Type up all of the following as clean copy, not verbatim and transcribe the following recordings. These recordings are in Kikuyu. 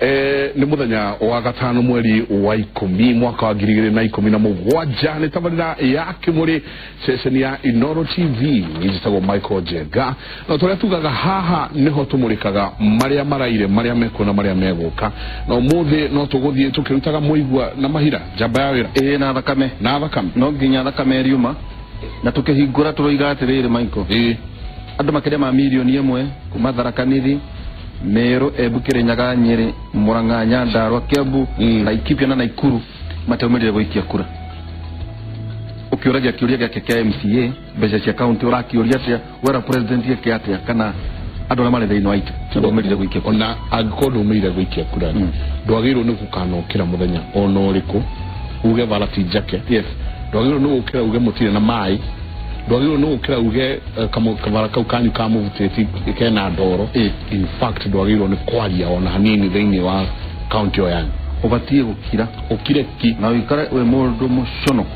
Nĩ mũthenya wa gatano mweri wa 10 mwaka wa 2017 nĩ tabarĩra ya Kĩmũrĩ ceceni ya Inooro TV. Njĩtagwo Michael Njenga na tũrĩa tugaga haha nĩho tũmũrĩkaga marĩa maraire, marĩa mekuo na marĩa megũka. Na ũmũthĩ no tũgũthiĩ tũkĩrutaga mũigua na mahira njamba ya wĩra. Ĩĩ, na thakame. Na thakame. No nginya thakame ĩriuma na tũkĩhingũra tũroiga atĩrĩrĩ Michael. Ĩĩ. Andũ makĩria ma 1 million kuma Tharaka Nithi, Meru, Embu, Kirinyaga, Nyeri, Murang'a, Nyandarua, Kiambu, Laikipia na Nakuru matiaumĩrire gũikia kura. Ũkĩũragia kĩũria gĩake kĩa MCA mbeca cia kaunti, ũrakĩũria atĩa wera president eke atĩa kana andũ arĩa marĩ thĩinĩ wa itĩ ndũmĩrire gũikia kura? Ona angĩkorwo ndũmĩire gũikia kura, ndwagĩrĩirwo nĩ gũkanokĩra mũthenya ona ũrĩkũ uge bara ti njake. Ndwagĩrĩirwo nĩ gũkĩra uge mũtirĩ na maĩ. Ndwagĩrĩirwo nĩ gũkĩra uge kabara kau kanyu ka mũbutĩti kena ndoro. In fact, ndwagĩrĩirwo nĩ kwaria ona hanini thĩinĩ wa kaunti ĩyo yanyu. Ũbatiĩ gũkira. Ũkire ki. Na ũikare wĩ mũndũ mũconoku.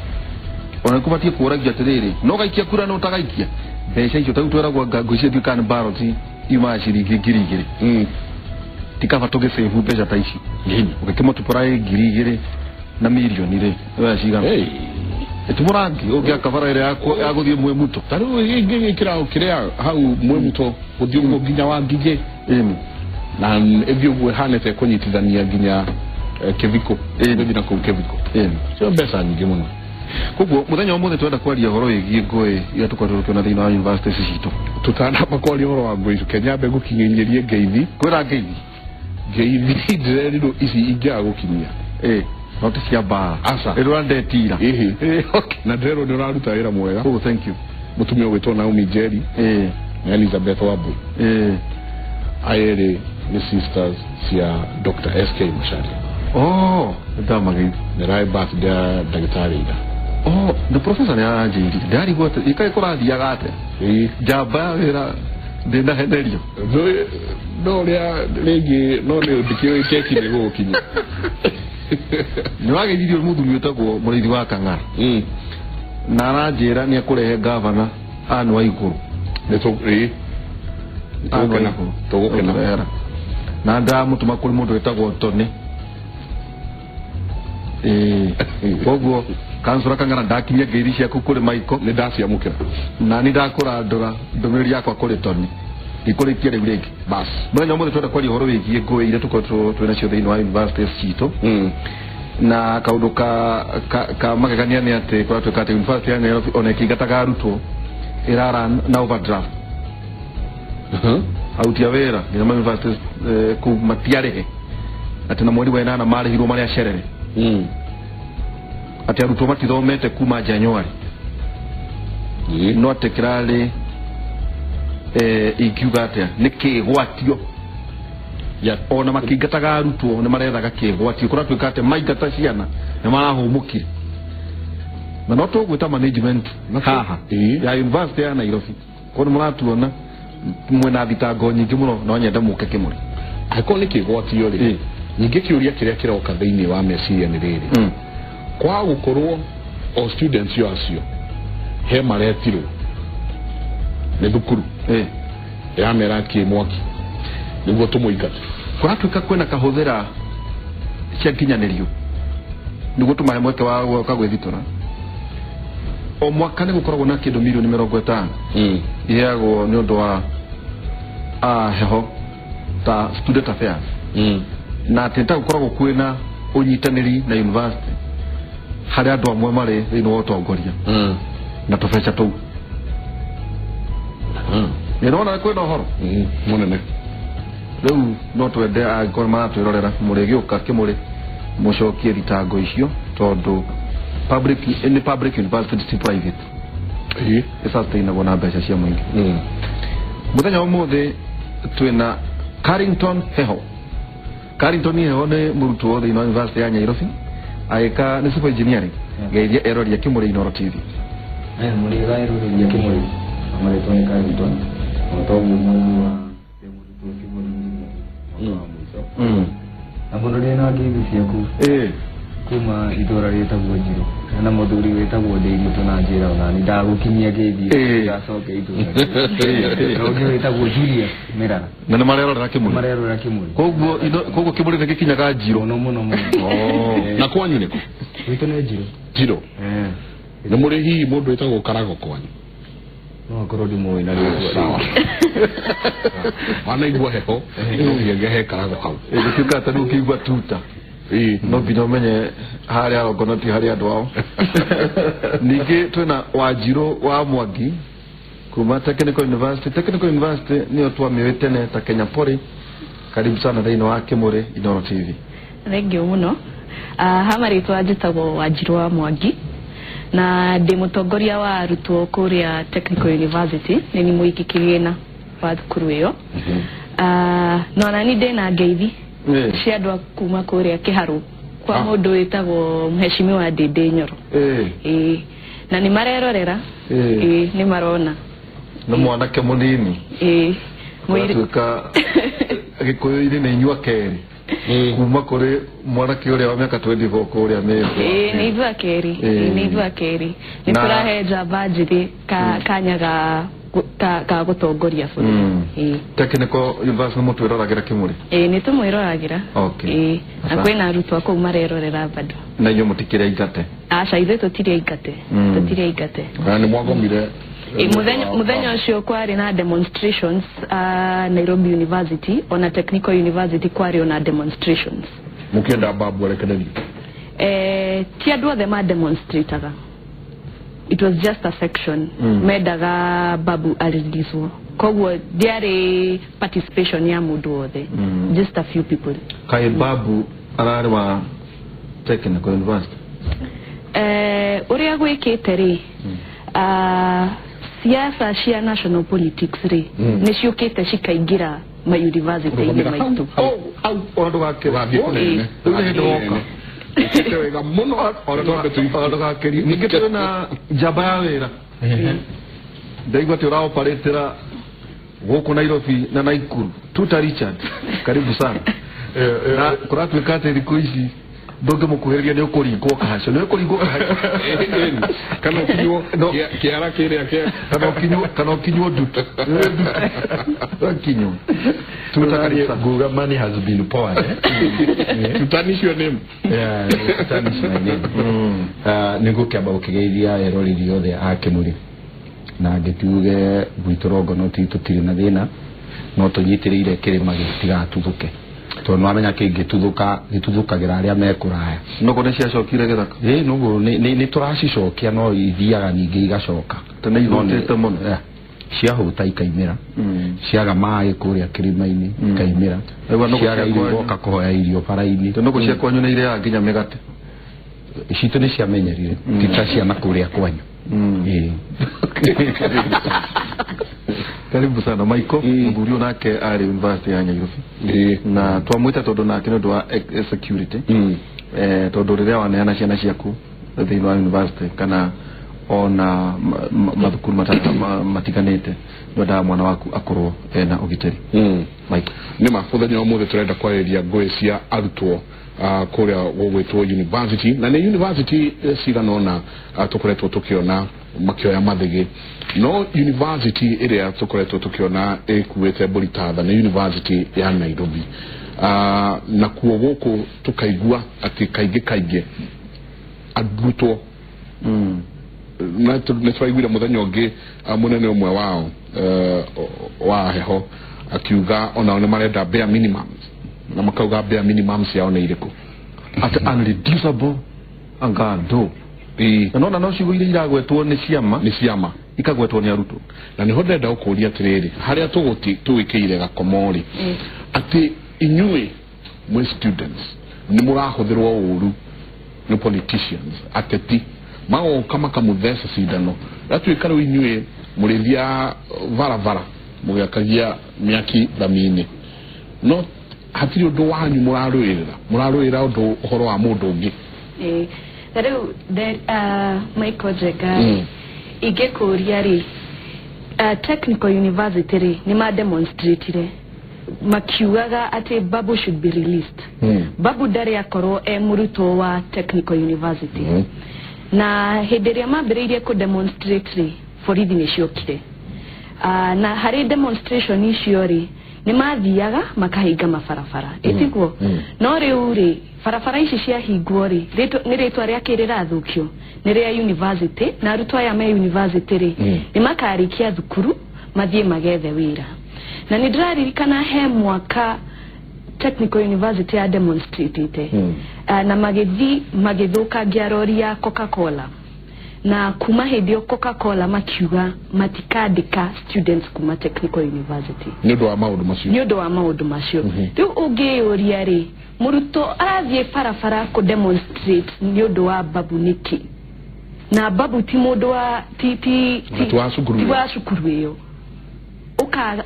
Ona nĩkũbatiĩ kũũragia atĩrĩrĩ, no gaikia kura no ũtagaikia mbeca icio. Tarĩu tweragwo ngwĩciria ndiũĩ kana nĩ ballot yumaga ciringi 2000. Ti kaba tũgĩcĩbu mbeca ta ici ũgĩkĩmũtupũra 2000 na mirioni rĩ oya cigana? Hey. Ĩtimũrangi ũngĩaka bara ĩrĩa ya gũthiĩ Mwĩmuto. Ta rĩu ingĩgĩkĩra kĩrĩa hau Mwĩmuto gũthiĩ ũguo nginya wa Ngigĩ Ĩni. Na ĩthiĩ ũguo ĩhanĩte kũnyitithania nginya Kĩbiko, gũthiĩ na kũu Kĩbiko. Ĩni. Cio mbeca nyingĩ mũno. Koguo mũthenya wa ũmũthĩ twenda kwaria ũhoro wĩgiĩ ngũĩ iria tũkoretwo tũkĩona thĩinĩ wa universities citũ. Tũtanamba kwaria ũhoro wa ngũĩ icio, kenyambe gũkinyĩrie ngeithi. Kwĩra ngeithi. Ngeithi ndĩrerirwo ici ingĩaga gũkinyia. Ĩ, no ti cia mbara? Aca. Ĩrũrandetira. Ĩhĩ. Ĩ, okay. Na ndĩrerwo nĩ ũraruta wĩra mwega. Oh, thank you. Mũtumia ũgwĩtwo Naomi Njeri na Elizabeth Wambui, aya erĩ nĩ sisters cia Dr. SK Macharia. Oh, ndamageithi. Nĩ raĩ birthday ya ndagĩtarĩ ira. Oh, the professor nĩ aranjĩrire ndarigwo atĩ ĩkaĩ kũrathiaga atĩa. Njamba ya wĩra ndĩnahenerio. No ũrĩa rĩngĩ no nĩ ndikĩũĩ keki nĩ gũgũkinya. Nĩ wageithirio mũthuri wĩtagwo Mũrĩithi wa Kang'ara na aranjĩra nĩ ekũrehe gavana Anne Waigũrũ. Nĩ tũ ĩĩ. Anne Tũgũkena. Waigũrũ. Tũgũkena. Tũgũkena. Na ndamũtũma kũrĩ mũndũ wĩtagwo Tony. Ĩĩ, koguo kansura Kang'ara, ndakinyia ngeithi ciaku kũrĩ Michael. Nĩ ndaciamũkĩra. Na nĩ ndakũrandũra ndũmĩrĩri yakwa kũrĩ Tony, ndikũrĩkia rĩu rĩngĩ. Bas. Mũthenya ũmũthĩ twenda kwaria ũhoro wĩgiĩ ngũĩ iria tũkoretwo twĩ nacio thĩinĩ wa universities citũ. Na kaũndũ ka magegania nĩ atĩ kũratuĩka atĩ university ya Nairobi ona ĩkĩingataga arutwo ĩrara na overdraft. Aruti a wĩra nginya ma universities kũu matiarĩhe, atĩ na mweri wa 8 marĩhirwo marĩa cerere, atĩ arutwo matithomete kuma January. No atĩ kĩrarĩ ingiuga atĩa, nĩ kĩgwatio. Ona makĩingataga arutwo nĩ marethaga kĩgwatio. Kũratuĩka atĩ maingata ciana nĩ marahũmũkire, na no tũgwĩta management haha ya university ya Nairobi koguo nĩ mũratuona mwĩna thitango nyingĩ mũno, no nyende mũke Kĩmũrĩ. Angĩkorwo nĩ kĩgwatio rĩ, ningĩ kĩũria kĩrĩa kĩroka thĩinĩ wa meciria nĩ rĩrĩ: kwa gũkorwo o students yo acio he maretirwo nĩ thukuru ĩramera kĩ mwaki nĩguo tũmũingate. Kũratuĩka kwĩna kahũthĩra cia nginyanĩrio nĩguo tũmahe mweke wa gũka gwĩthitũra. O mwaka nĩ gũkoragwo na kĩndũ 50 million iheagwo nĩ ũndũ wa heho ta student affairs, na atĩ ta gũkoragwo kwĩna ũnyitanĩri na university harĩa andũ amwe marĩ thĩinĩ wa ũtongoria na tũbeca tũu. Nĩrona kwĩna ũhoro Mũnene. Rĩu no twende angĩkorwo maratwĩrorera mũrĩgĩũka Kĩmũrĩ mũcokie thitango icio, tondũ public nĩ public university, ti private. Ĩsustainagwo na mbeca cia mũingĩ. Mũthenya wa ũmũthĩ twĩna Carrington Heho. Carrington Heho nĩ mũrutwo thĩinĩ wa university ya Nairobi agĩka nĩ civil engineering. Geithia erori a Kĩmũrĩ Inooro TV. Aya, mũrĩega eroreri a Kĩmũrĩ, marĩtwa nĩ Carrington, o toguo mwaigua ndĩ mũrutwo civil engineering mwaka wa mũico. Na mũno ndĩ na ngeithi ciaku. Kuma itũra rĩtagwo Njirũ. Na mũthuri wĩtagwo Ndĩritũ na njĩra ona nĩ ndagũkinyia ngeithi ngacoke itũra. Na ũngĩ wĩtagwo Julius Mĩrara. Na nĩ marerorera Kĩmũrĩ. Marerorera Kĩmũrĩ. Koguo Kĩmũrĩ nĩ gĩkinyaga Njirũ. Mũno mũno mũno. Na kwanyu nĩkũ? Gwitũ nĩ Njirũ. Njirũ. Nĩ mũrĩ hihi mũndũ wĩtagwo Karago kwanyu? No akorwo ndimũĩ na rĩtwa. Wanaigua heho no nginya he Karago hau. Gĩtuĩka ta rĩu ũkĩigua tuta. No nginya ũmenye harĩa arongo ti harĩ andũ ao. Ningĩ twĩna Wanjirũ wa Mwangi kuma Technical University. Technical University nĩyo twamĩũĩ tene ta Kenya Poly. Karibu sana thĩinĩ wa Kĩmũrĩ Inooro TV. Thengiũ mũno. Ha marĩtwa njĩtagwo Wanjirũ wa Mwangi na ndĩ mũtongoria wa arutwo kũrĩa Technical University, nĩ ni mũiki kĩgĩna wa thukuru ĩyo. No nani ndĩna ngeithi cia andũ a kuma kũrĩa Kĩharũ kwa mũndũ wĩtagwo Mheshimiwa Ndĩndĩ Nyoro. Na nĩ marerorera, nĩ marona. Nĩ mwanake mũnini. Gwatuĩka Gĩkũyũ-inĩ nĩ inyua kerĩ. Kuma kũrĩ mwanake ũrĩa wa mĩaka 24 kũrĩa Meru. Nĩ ithuĩ akerĩ. Nĩ ithuĩ akerĩ. Nĩ tũrahe njamba njĩthĩ kanya ga gũtongoria bũrũri. Technical University nĩ mũtwĩroragĩra Kĩmũrĩ? Nĩ tũmwĩroragĩra. Na kwĩna arutwo kũu marerorera bado. Na inyuĩ mũtikĩrĩ aingate? Aca, ithuĩ tũtirĩ aingate. Tũtirĩ aingate. Na nĩ mwagomire? Mũthenya ũcio kwarĩ na demonstrations Nairobi University, ona Technical University kwarĩ ona demonstrations. Mũkĩenda Babu arekererio? Ti andũ othe ma demonstrataga. It was just a section. Mendaga Babu areleaswo. Koguo ndiarĩ participation ya mũndũ wothe. Just a few people. Kaĩ Babu ararĩ wa Technical University? Ũrĩa gwĩkĩte rĩ, siasa cia national politics rĩ, nĩ ciũkĩte cikaingĩra ma university-inĩ maitũ. Ona ndũgakĩre. Rĩu nĩ hĩndĩ woka. Ũkĩte wega mũno ona ndũgakĩrie. Ningĩ tũrĩ na njamba ya wĩra. Ndaigua atĩ ũraoparĩtĩra gũkũ Nairobi na Naikuru. Tuta Richard, karibu sana. Na kũratuĩka atĩ thikũ ici ndũngĩmũkuhĩrĩria nĩ ũkũringwo kahaco. Nĩ ũkũringwo kahaco. Kana ũkinywo kĩara kĩrĩa kĩa kana ũkinywo ndutu. Ũkinywo. Tuta karibu sana. Nguga money has been poured. Tutanish your name. Yeah, tutanish my name. Nĩ ngũkĩamba gũkĩgeithia eroreri othe a Kĩmũrĩ. Na ngĩtuge gwitũ Rongonot tũtirĩ na thĩna, no tũnyitĩrĩire kĩrĩma gĩtigatuthũke. Tondũ nĩwamenya kĩngĩtuthũka gĩtuthũkagĩra arĩa me kũraya. Nũgũ nĩ ciacokire gĩthaka? Nũgũ nĩ tũracicokia no ithiaga ningĩ igacoka. Tene ihũtĩte mũno. Ciahũta ikaimĩra. Ciaga maĩ kũrĩa kĩrĩma-inĩ ikaimĩra. Ciaga irio igoka kũhoya irio bara-inĩ. Nũgũ cia kwanyu nĩ irĩaga nginya mĩgate? Citũ nĩ ciamenyerire, ti ta ciana kũrĩa kwanyu. Karibu sana Michael. Mũthuri ũyũ nake arĩ University ya Nairobi. Na twamwĩta tondũ nake nĩ ũndũ wa security. Tondũ rĩrĩa waneana ciana ciaku thĩinĩ wa university kana ona mathukuru matiganĩte, nĩwendaga mwana waku akorwo ena ũgitĩri. Mike. Nĩma mũthenya wa ũmũthĩ tũrenda kwarĩrĩria ngũĩ cia arutwo kũrĩa gũgwĩtwo university, na nĩ university cigana ũna tũkoretwo tũkĩona makĩoya mathĩgĩ, no university ĩrĩa tũkoretwo tũkĩona ĩkuĩte mbũri ta tha nĩ university ya Nairobi. Nakuo gũkũ tũkaigua atĩ kaingĩ kaingĩ arutwo nĩ tũraiguire mũthenya ũngĩ mũnene ũmwe wao wa heho akiuga onao nĩ marenda bare minimums, na makauga bare minimums yao nĩ irĩkũ? At unreducible angando. Na nona no ciugo iria iragwetwo nĩ ciama, nĩ ciama ikagwetwo nĩ arutwo. Na nĩho ndĩrenda gũkũria atĩrĩrĩ, harĩa tũgwĩkĩire gakomo rĩ, atĩ inyuĩ mwĩ students nĩ mũrahũthĩrwo ũru nĩ politicians, ateti magoka makamũtheca cindano, gatuĩka rĩu inyuĩ mũrĩthia barabara mũgĩakagia mĩaki thami-inĩ, no hatirĩ ũndũ wanyu mũrarũĩrĩra, mũrarũĩra ũndũ ũhoro wa mũndũ ũngĩ. Ta rĩu Michael Njenga, ingĩkũria rĩ, Technical University rĩ, nĩ ma demonstratire Makiugaga atĩ Babu should be released. Babu ndarĩ akorwo e mũrutwo wa Technical University. Na hĩndĩ ĩrĩa mambĩrĩirie kũ demonstrate rĩ, borithi nĩ ciokire. Na harĩ demonstration icio rĩ, nĩ mathiaga makahinga mabarabara, ĩtiguo? No rĩu rĩ, barabara ici ciahingwo rĩ, nĩ rĩtwa rĩa kĩ rĩrathũkio? Nĩ rĩa university. Na arutwo aya me university rĩ, nĩ makarĩkia thukuru mathiĩ magethe wĩra. Na nĩ ndĩraririkana he mwaka Technical University ya demonstratete na magĩthiĩ magĩthũkangia rori ya Coca-Cola, na kuma hĩndĩ ĩyo Coca-Cola makiuga matikandĩka students kuma Technical University. Nĩ ũndũ wa maũndũ macio. Nĩ ũndũ wa maũndũ macio. Rĩu ũngĩyũria rĩ, mũrutwo arathiĩ barabara kũ demonstrate nĩ ũndũ wa Babu nĩkĩ? Na Babu ti mũndũ wa ti Na ti wa cukuru ti ĩyo. Wa cukuru ĩyo.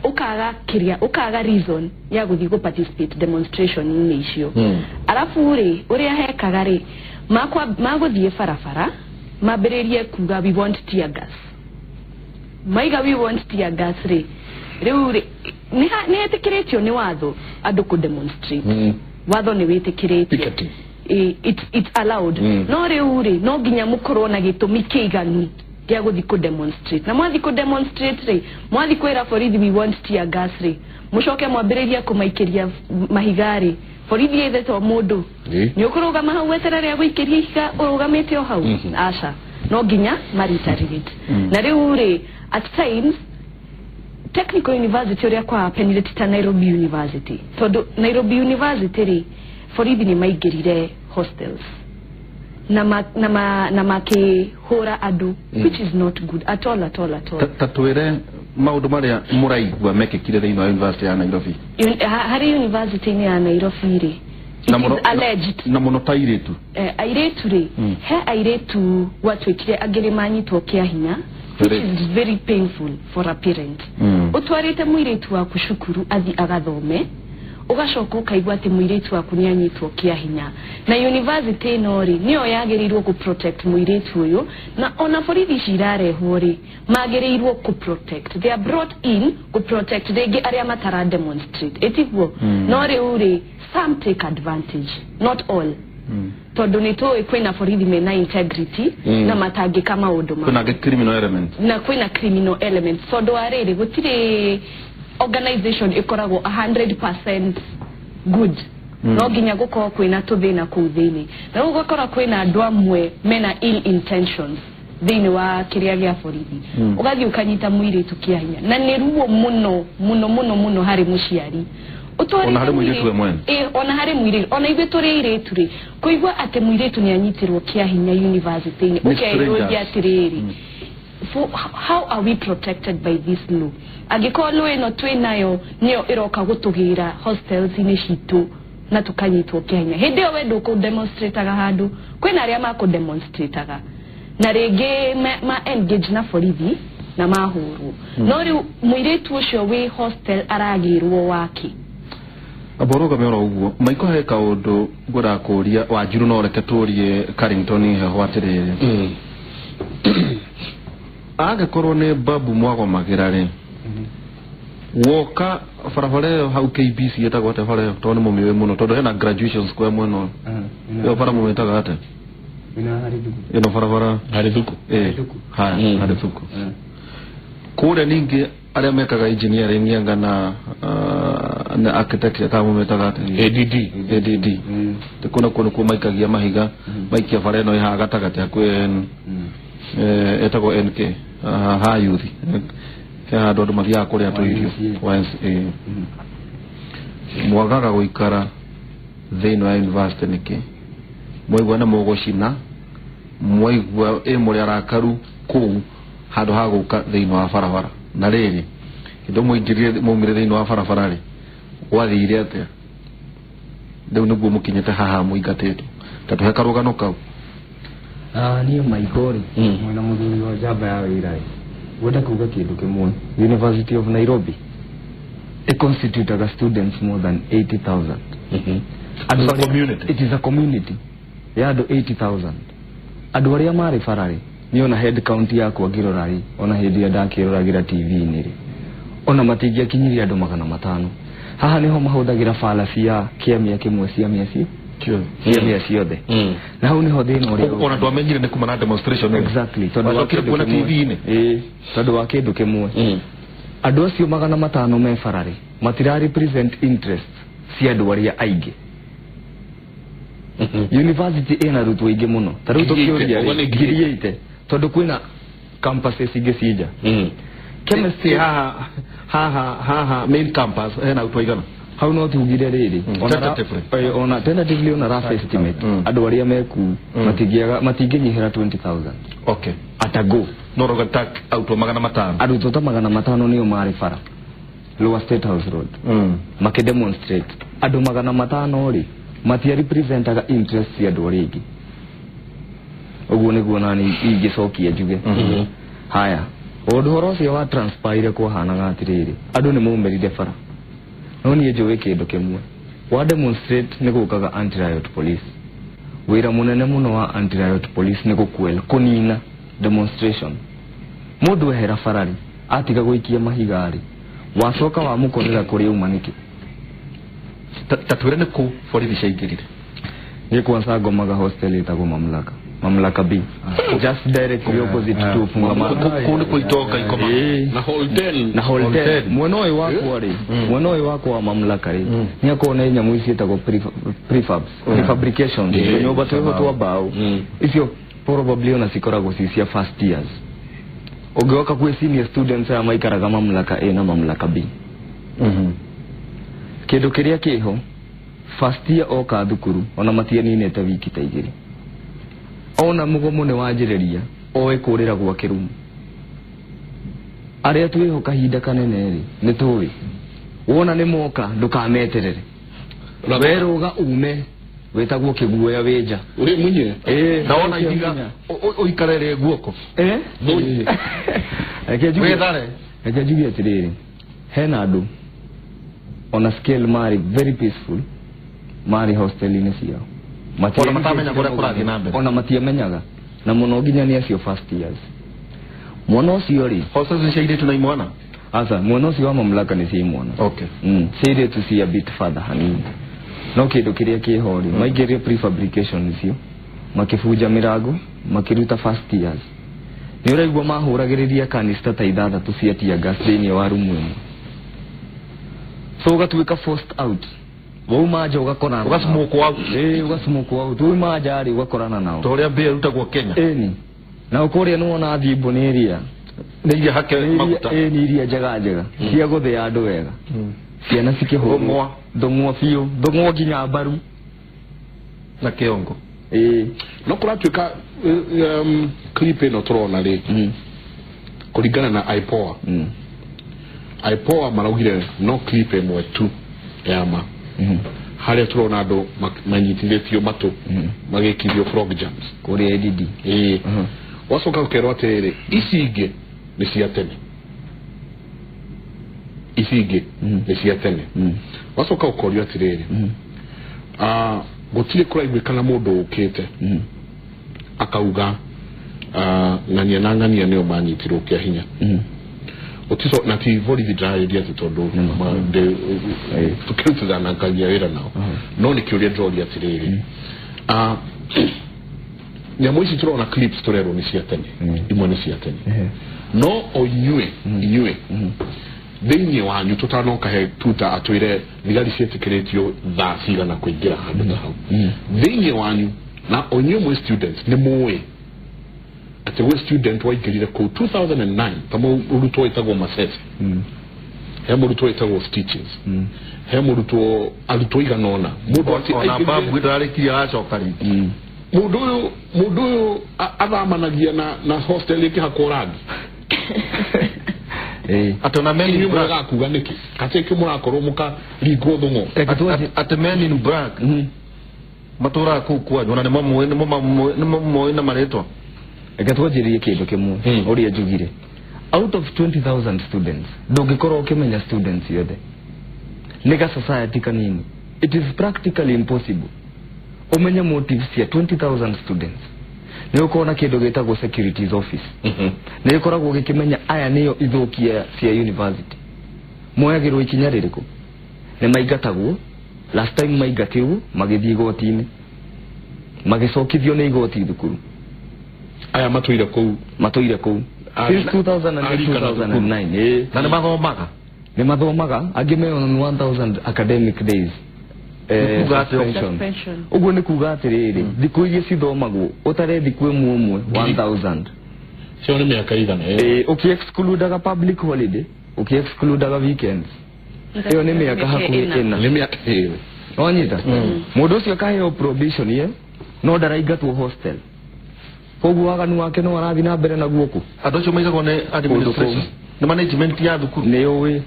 Ukaga kĩrĩa, ukaga reason ya gũthiĩ gũ participate demonstration-inĩ icio. Arabu rĩ, ũrĩa hekaga rĩ, magũthiĩ barabara mambĩrĩrie kuga, "We want tear gas." Maiga, "We want tear gas" rĩ, rĩu rĩ, nĩ hetĩkĩrĩtio nĩ watho andũ kũ demonstrate. Watho nĩ wĩtĩkĩrĩtie. Picketing. It's allowed. No rĩu rĩ, no nginya mũkorwo na gĩtũmi kĩiganu gĩa gũthiĩ kũ demonstrate. Na mwathiĩ kũ demonstrate rĩ, mwathiĩ kwĩra borithi, "We want tear gas" rĩ, mũcoke mwambĩrĩrie kũmaikĩria mahiga rĩ, borithi ĩthe mũndũ nĩ ũkũrũgama hau weterere gũikĩria ihiga ũrũgamĩte o hau? Aca, no nginya maretaliate. Na rĩu rĩ, at times Technical University ũrĩa kwa happenire ti ta Nairobi University, tondũ Nairobi University rĩ, borithi nĩ maingĩrire hostels na makĩhũra andũ, which is not good at all, at all, at all. Ta twĩre maũndũ marĩa mũraigua mekĩkire thĩinĩ wa University ya Nairobi. Harĩ university-inĩ ya Nairobi rĩ, it Na is mũno- alleged. Na mũno ta airĩtu. Airĩtu rĩ, he airĩtu gwatuĩkire angĩ nĩ manyitwo kĩa hinya, which is very painful for a parent. Ũtwarĩte mũirĩtu waku cukuru athi agathome, ũgacoka ũkaigua atĩ mũirĩtu waku nĩ anyitwo kĩa hinya. Na university ĩno rĩ, nĩyo yagĩrĩirwo kũ protect mũirĩtu ũyũ. Na ona borithi ici irarehwo rĩ, magĩrĩirwo kũ protect, they are brought in kũ protect rĩngĩ arĩa matara demonstrate, ĩtiguo? No rĩu rĩ, some take advantage, not all, tondũ nĩ tũĩ kwĩna borithi mena integrity na matangĩka maũndũ Kwĩna angĩ criminal element. Na kwĩna criminal element, tondũ wa rĩrĩ, gũtirĩ organization ĩkoragwo 100% good. No nginya gũkorwo kwĩna tũthĩna kũu thĩinĩ, na rĩu ũgakora kwĩna andũ amwe mena ill intentions thĩinĩ wa kĩrĩa gĩa borithi. Ũgathiĩ ũkanyita mũirĩtu kĩa hinya, na nĩ ruo mũno mũno mũno mũno harĩ mũciari. Ũtwarĩte Ona harĩ mũirĩtu we mwene. Ĩ, ona harĩ mũirĩtu, ona ithuĩ tũrĩ airĩtu rĩ, kũigua atĩ mũirĩtu nĩ anyitirwo kĩa hinya university-inĩ, Nĩ ũkeyũria strangers. atĩrĩrĩ, how are we protected by this law? Angĩkorwo law ĩno twĩ nayo nĩyo ĩroka gũtũgĩra hostels-inĩ citũ na tũkanyitwo kĩa hinya, hĩndĩ ĩyo we ndũkũ demonstrataga handũ, kwĩna arĩa makũ demonstrataga na rĩngĩ ma engage na borithi na mahũrwo. No rĩu mũirĩtu ũcio wĩ hostel aragĩrwo wake. Amba ũrũgame oro ũguo, Maiko, he kaũndũ ngwendaga kũũria Wanjiru, no reke tũrie Carrington heho atĩrĩrĩ, angĩkorwo nĩ Babu mwagomagĩra rĩ, woka barabara ĩyo hau KBC ĩtagwo atĩa bara ĩyo, tondũ nĩ mũmĩũĩ mũno, tondũ hena Graduation Square mwena ũyũ, ĩyo bara mũmĩtaga atĩa? Ĩno harĩ thuku. Ĩno barabara. Harĩ thuku. Ĩ, Thuku. haya. Harĩ thuku kũrĩa ningĩ arĩa mekaga engineering anga na architecture, kana mũmĩtaga atĩa? ADD. ADD. Kũna kũndũ kuo maikagia mahiga, maikia bara ĩno ĩhaha gatagatĩ hakuhĩ ĩtagwo NK ha yuthi, he handũ andũ mathiaga kũrĩa tũirio. YMCA. Mwagaga gũikara thĩinĩ wa university nĩkĩ? Mwaigua nĩ mũgũcina, mwaigua ĩ mũrĩ arakaru kũu, handũ ha gũka thĩinĩ wa barabara? Na rĩrĩ, hĩndĩ mũingĩrire, maumire thĩinĩ wa barabara rĩ, gwathire atĩa rĩu nĩguo mũkinyĩte haha mũingatĩtwo? Ta tũhe karũgano kau. Ah, niĩ Maiko rĩ, mwena mũthuri wa njamba ya wĩra rĩ, ngwenda kuga kĩndũ kĩmwe. University of Nairobi ĩconstitutaga students more than 80,000. Andũ It's a community. It is a community ya andũ 80,000. Andũ arĩa marĩ bara rĩ, niĩ ona head count yakwa ngĩrora rĩ, ona hĩndĩ ĩrĩa ndakĩroragĩra TV-inĩ rĩ, ona matingĩakinyirie andũ 500. Haha niho mahũthagĩra fallacy ya kĩamia kĩmwe ciamia ciamia ciothe. Na hau niho thĩna ũrĩa ona twamenyire nĩ kuma na demonstration. Exactly, tondũ wa kĩndũ kuona TV-inĩ. Tondũ wa kĩndũ kĩmwe. Andũ acio 500 me bararĩ matira represent interest cia andũ arĩa aingĩ. University ĩna arutwo aingĩ mũno. Ta rĩu tũkĩũria 80,000 tondũ kwĩna campuses ingĩ ciĩ nja. Chemistry haha main campus hena arutwo aigana? Hau no tugire rĩrĩ ona tentatively ona rough estimate andũ arĩa meku matingĩnyihĩra 20,000. Okay. Atago no roga arutwo 500. Arutwo ta 500 nĩo marĩ bara Lower State House Road makĩdemonstrate. Andũ 500 rĩ matia representaga interest cia andũ arĩa aingĩ. Ũguo nĩguo nani ingĩcokia njuge. Haya, ũndũ ũhoro ũcio wa transpire kwahanaga atĩrĩrĩ, andũ nĩ maumĩrire bara. No niĩ njũĩ kĩndũ kĩmwe, wa demonstrate nĩ gũkaga anti-riot police. Wĩra mũnene mũno wa anti-riot police nĩ gũkwel kũnina demonstration. Mũndũ ehera bararĩ atiga gũikia mahiga rĩ, wacoka wamũkorera kũrĩa uma nĩkĩ? Ta twĩre nĩ kũ borithi ciaingĩrire? Niĩ kwanza ngomaga hostel ĩtagwo Mamlaka. Mamlaka B. Just directly opposite to Fungamano. Kũu nĩ kũitonga ikoma. Na hall 10. Na hall 10. Mwena ũyũ wakwa rĩ, mwena ũyũ wakwa wa Mamlaka rĩ, nĩ akorwo nĩ nyamũ ici ciĩtagwo prefabs, prefabrications, tũnyũmba twĩho twa mbaũ. Icio probably ona cikoragwo ci cia first years. Ũngĩoka kwĩ senior students aya maikaraga Mamlaka A na Mamlaka B. Kĩndũ kĩrĩa kĩho, first year oka thukuru ona matianinĩte wiki ta igĩrĩ. Ona mũgomo nĩ wanjĩrĩria oe kũrĩra gwake rumu. Arĩa twĩho kahinda kanene rĩ, nĩ tũĩ wona nĩ moka ndũkameterere, werũga ume wĩtagwo kĩguoya wĩ nja. Ũrĩ munye? Na wona ihiga ũikarere guoko. Wĩthare. Reke njuge atĩrĩrĩ, hena andũ ona scale marĩ very peaceful, marĩ hostel-inĩ ciao. Ona matamenyaga ũrĩa kũrathiĩ na mbere. Ona matiamenyaga. Na mũno nginya nĩ acio first years. Mwana ũcio rĩ, hostels cia airĩtu na imwana? Aca, mwana ũcio wa Mamlaka nĩ cia imwana. Okay. Cia airĩtu cia bit further hanini. No kĩndũ kĩrĩa kĩho rĩ, maingĩrio prefabrication icio, makĩbunja mĩrango, makĩruta first years. Nĩ ũraigua mahũragĩrĩria kanista ta 6 cia tear gas thĩinĩ wa rumu ĩmwe. So ũgatuĩka forced out. Wauma nja ũgakorana. Ũgacimũkwo out. Ũgacimũkwo out. Wauma nja rĩ ũgakorana nao. Ta ũrĩa mbĩa ĩrutagwo Kenya. Ĩni. Na kũrĩa nĩ wona thimbo nĩ iria. Nĩ iria hake maguta. Nĩ iria njega njega. Cia gũthĩa andũ wega. Ciana cikĩhũrwo. Thũng'wa. Thũng'wa biũ. Thũng'wa nginya mbaru. Na kĩongo. No kũratuĩka clip ĩno tũrona rĩ, kũringana na IPOA. IPOA maraugire no clip ĩmwe tu ya ma. Harĩa tũrona andũ manyitithĩtio matũ magĩkithio frog jumps kũrĩa ADD. Wacoka ũkerwo atĩrĩrĩ, ici ingĩ nĩ cia tene. Ici ingĩ nĩ cia tene. Wacoka ũkorio atĩrĩrĩ, gũtirĩ kũraiguĩkana mũndũ ũkĩte akauga ng'ania na ng'ania nĩo manyitirwo kĩa hinya. Otiso na ti borithi ndĩrarĩria atĩ tondũ tũkĩrutithanagia wĩra nao. No nĩ kĩũria ndĩroria atĩrĩrĩ, nyamũ ici tũrona clips tũrerwo nĩ cia tene, imwe nĩ cia tene. No o inyuĩ thĩinĩ wanyu tũtanoka he tuta atwĩre thigari ciĩtĩkĩrĩtio thaa cigana kũingĩra handũ ta hau. Thĩinĩ wanyu na o inyuĩ mwĩ students nĩ mũĩ atĩ gwĩ student waingĩrire kũu 2009 ta mũrutwo wĩtagwo Masese, he mũrutwo wĩtagwo Stitches, he mũrutwo arutwo igana ũna. Mũndũ ona babu ndararĩkirie aracoka rĩngĩ. Mũndũ ũyũ athamanagia na hostel ĩkĩhakwo rangi. Atĩ ona men in black kuga nĩkĩ? Katĩ kĩ mũrakorwo mũkaringwo thũng'o. Atĩ men in black matũraga kũu kwanyu ona nĩmo na marĩtwa. Reke twanjĩrĩrie kĩndũ kĩmwe ũrĩa njugire. Out of 20,000 students, ndũngĩkorwo ũkĩmenya students yothe. Nĩ ga society kanini. It is practically impossible ũmenye motives cia 20,000 students. Nĩ ũkorwo na kĩndũ gĩtagwo securities office. Nĩ gĩkoragwo gĩkĩmenya aya nĩo ithũkia cia university. Moyagĩrwo ikinya rĩrĩkũ? Nĩ maingatagwo. Last time maingatirwo magĩthiĩ igoti-inĩ, magĩcokithio nĩ igoti thukuru. Aya matũire kũu. Matũire kũu since 2008, 2009. Na nĩ mathomaga? Nĩ mathomaga, angĩ me on 1000 academic days suspension. Ũguo nĩ kuga atĩrĩrĩ, thikũ iria cithomagwo ũtare thikũ ĩmwe ũmwe 1000. Cio nĩ mĩaka igana? Ũkĩ-excludaga public holiday, ũkĩ-excludaga weekends, ĩyo nĩ mĩaka hakuhĩ ĩna. Nĩ mĩaka ĩyo. Wanyita mũndũ ũcio akaheo probation ye no ndaraingatwo hostel, koguo waganu wake no arathiĩ na mbere naguo kũ. Andũ acio maigagwo nĩ administration, nĩ management ya thukuru? Nĩ ũĩ,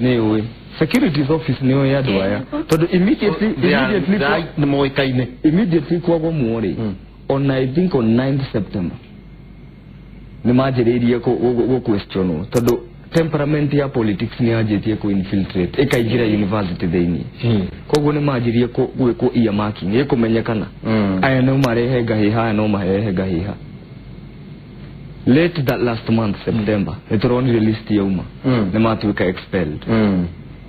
nĩ ũĩ securities office nĩ ũĩ andũ aya, tondũ immediately nĩ moĩkaine. Immediately kwagomwo rĩ, on I think on 9th September nĩ manjĩrĩirie gũ questionwo, tondũ temperament ya politics nĩ yanjĩtie kũ infiltrate ĩkaingĩra university thĩinĩ. Koguo nĩ manjirie gwĩkwo earmarking, ĩkũmenyekana aya no marehe ngahĩha, aya no marehe ngahĩha. Late that last month, September, nĩ tũronire list yauma, nĩ matuĩka expelled.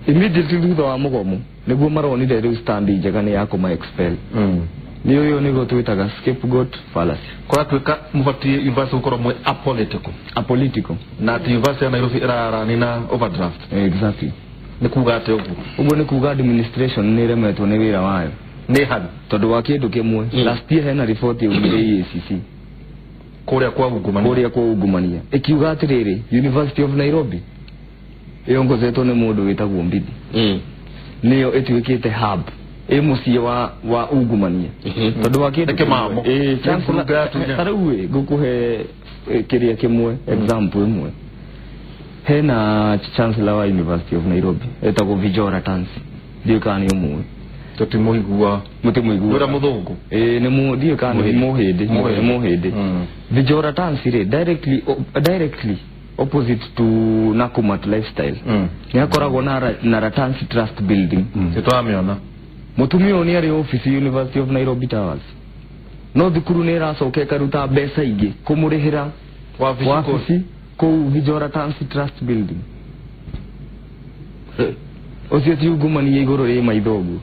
Immediately thutha wa mũgomo nĩguo maronire rĩu stand njega nĩ ya kũma expel. Nĩ ũyũ nĩguo twĩtaga scapegoat fallacy. Kũratuĩka mũbatiĩ university gũkorwo mwĩ apolitical. Apolitical. Na atĩ university ya Nairobi ĩrarani na overdraft. Exactly. Nĩ kuga atĩ ũguo? Ũguo nĩ kuga administration nĩ ĩremetwo nĩ wĩra wayo. Nĩ hanu? Tondũ wa kĩndũ kĩmwe, last year hena report yaumire EACC kũrĩa kwa ungumania. Kũrĩa kwa ungumania ĩkiuga atĩrĩrĩ, University of Nairobi ĩongozetwo nĩ mũndũ wĩtagwo Mbithi, nĩyo ĩtuĩkĩte hub, ĩ mũciĩ wa ungumania, tondũ wa kĩndũ Nĩ kĩmamo. Ta rĩu ĩ ngũkũhe kĩrĩa kĩmwe, example ĩmwe. Hena chancellor wa University of Nairobi etagwo Vijora Tansi, ndiũĩ kana nĩ ũmũĩ. Tũtimũigua. Mũtimũigua? Ũrĩa mũthũngũ? Ĩĩ, nĩ ndiũĩ kana nĩ mũhĩndĩ. Mũhĩndĩ. Vijora Tansi rĩ, directly opposite to Nakumatt Lifestyle nĩ akoragwo na Ratansi Trust Building. Nĩtwamĩona. Mũtumia ũyũ nĩ arĩ office University of Nairobi Towers, no thukuru nĩ ĩracoka ĩkaruta mbeca ingĩ kũmũrĩhĩra wabici kũu Vijora Tansi Trust Building. Ũcio ti ungumania igũrũ rĩ maitho ũguo?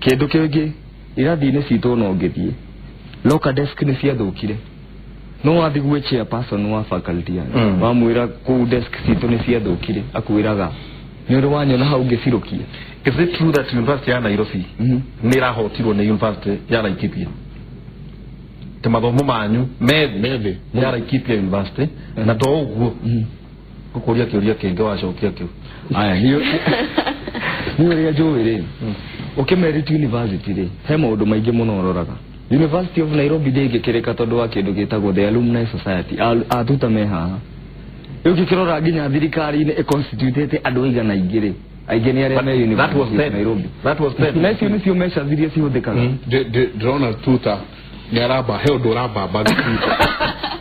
Kĩndũ kĩngĩ, irathi-inĩ citũ no ũngĩthiĩ, locker desk nĩ ciathũkire, no wathiĩ gwĩ chairperson wa faculty yanyu, wamwĩra kũu desk citũ nĩ ciathũkire, akwĩraga nĩ ũrĩ wanyona hau ngĩcirũkia. Is it true that University ya Nairobi nĩ ĩrahotirwo nĩ University ya Laikipia? Te mathomo manyu methĩ ya Laikipia University, na to ũguo ngũkũria kĩũria kĩngĩ wacokia kĩu. Aya, niĩ ũrĩa njũĩ rĩ, ũkĩmerit university rĩ, he maũndũ maingĩ mũno ũroraga. University of Nairobi ndĩngĩkĩrĩka tondũ wa kĩndũ gĩtagwo the Alumni Society, atuta me haha. Rĩu ũngĩkĩrora nginya thirikari-inĩ ĩconstitutĩte andũ aigana aingĩ rĩ, aingĩ nĩ arĩa me University of Nairobi. That was then. Na icio nĩcio measures iria cihũthĩkaga. Ndĩrona tuta nĩ aramba, he ũndũ ũrambamba tuta.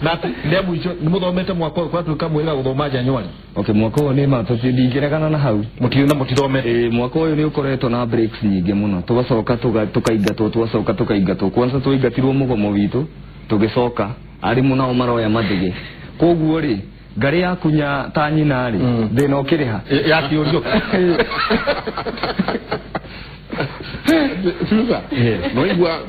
Na atĩ nĩ mũico nĩ mũthomete mwaka ũyũ kwatuĩka mwĩra gũthoma January. Okay, mwaka ũyũ nĩ ma ndingĩregana na hau. Mũtirĩ na mũtithomete. Mwaka ũyũ nĩ ũkoretwo na breaks nyingĩ mũno, tũgacoka tũkaingatwo, tũgacoka tũkaingatwo. Kwanza twaingatirwo mũgomo witũ, tũgĩcoka arimũ nao maroya mathĩgĩ. Koguo rĩ, ngarĩ yakunya ta nyina rĩ, thĩna ũkĩrĩha. Ya kĩũrio. Tuta, no igua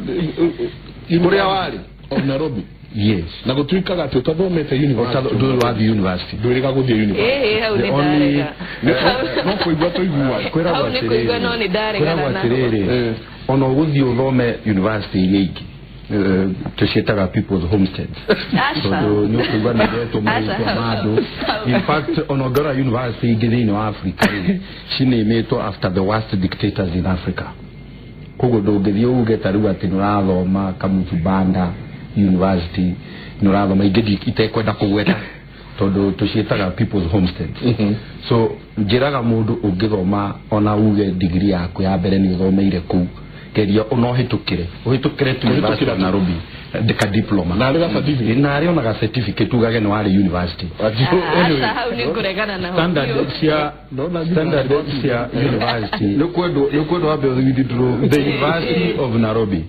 kũrĩa warĩ of Nairobi. Yes. Na gũtuĩkaga atĩ ũtathomete university. Ndũrĩ wathiĩ university. Ndwĩrĩga gũthiĩ university. Hau nĩ ndarega. No kũigua tũiguaga. Kwĩragwo Hau nĩ kũigua no nĩ ndaregana kwĩragwo naho. atĩrĩrĩ, ona ũgũthiĩ ũthome university iria ingĩ, tũciĩtaga people's homesteads. Aca. Tondũ nĩ ũkũigua nĩgetwo marĩtwa Aca. ma andũ. In fact, ona ũngĩrora university ingĩ thĩinĩ wa Africa rĩ, cinĩmĩtwo after the worst dictators in Africa. Koguo ndũngĩthiĩ uge ta rĩu atĩ nĩũrathoma Kamuzu Banda University, nĩũrathoma ingĩ itekwenda kũgweta, tondũ tũciĩtaga people's homesteads. So njĩraga mũndũ ũngĩthoma ona uge degree yaku ya mbere nĩ ũthomeire kũu, geria ona ũhĩtũkĩre, ũhĩtũkĩre tu University of Nairobi ka diploma. Na arĩ ga certificate. Na arĩ ona ga certificate ugage nĩ warĩ university. Aca, hau nĩ ngũregana naho. Standard cia university. Nĩ kwendwo wambe withdraw. The University of Nairobi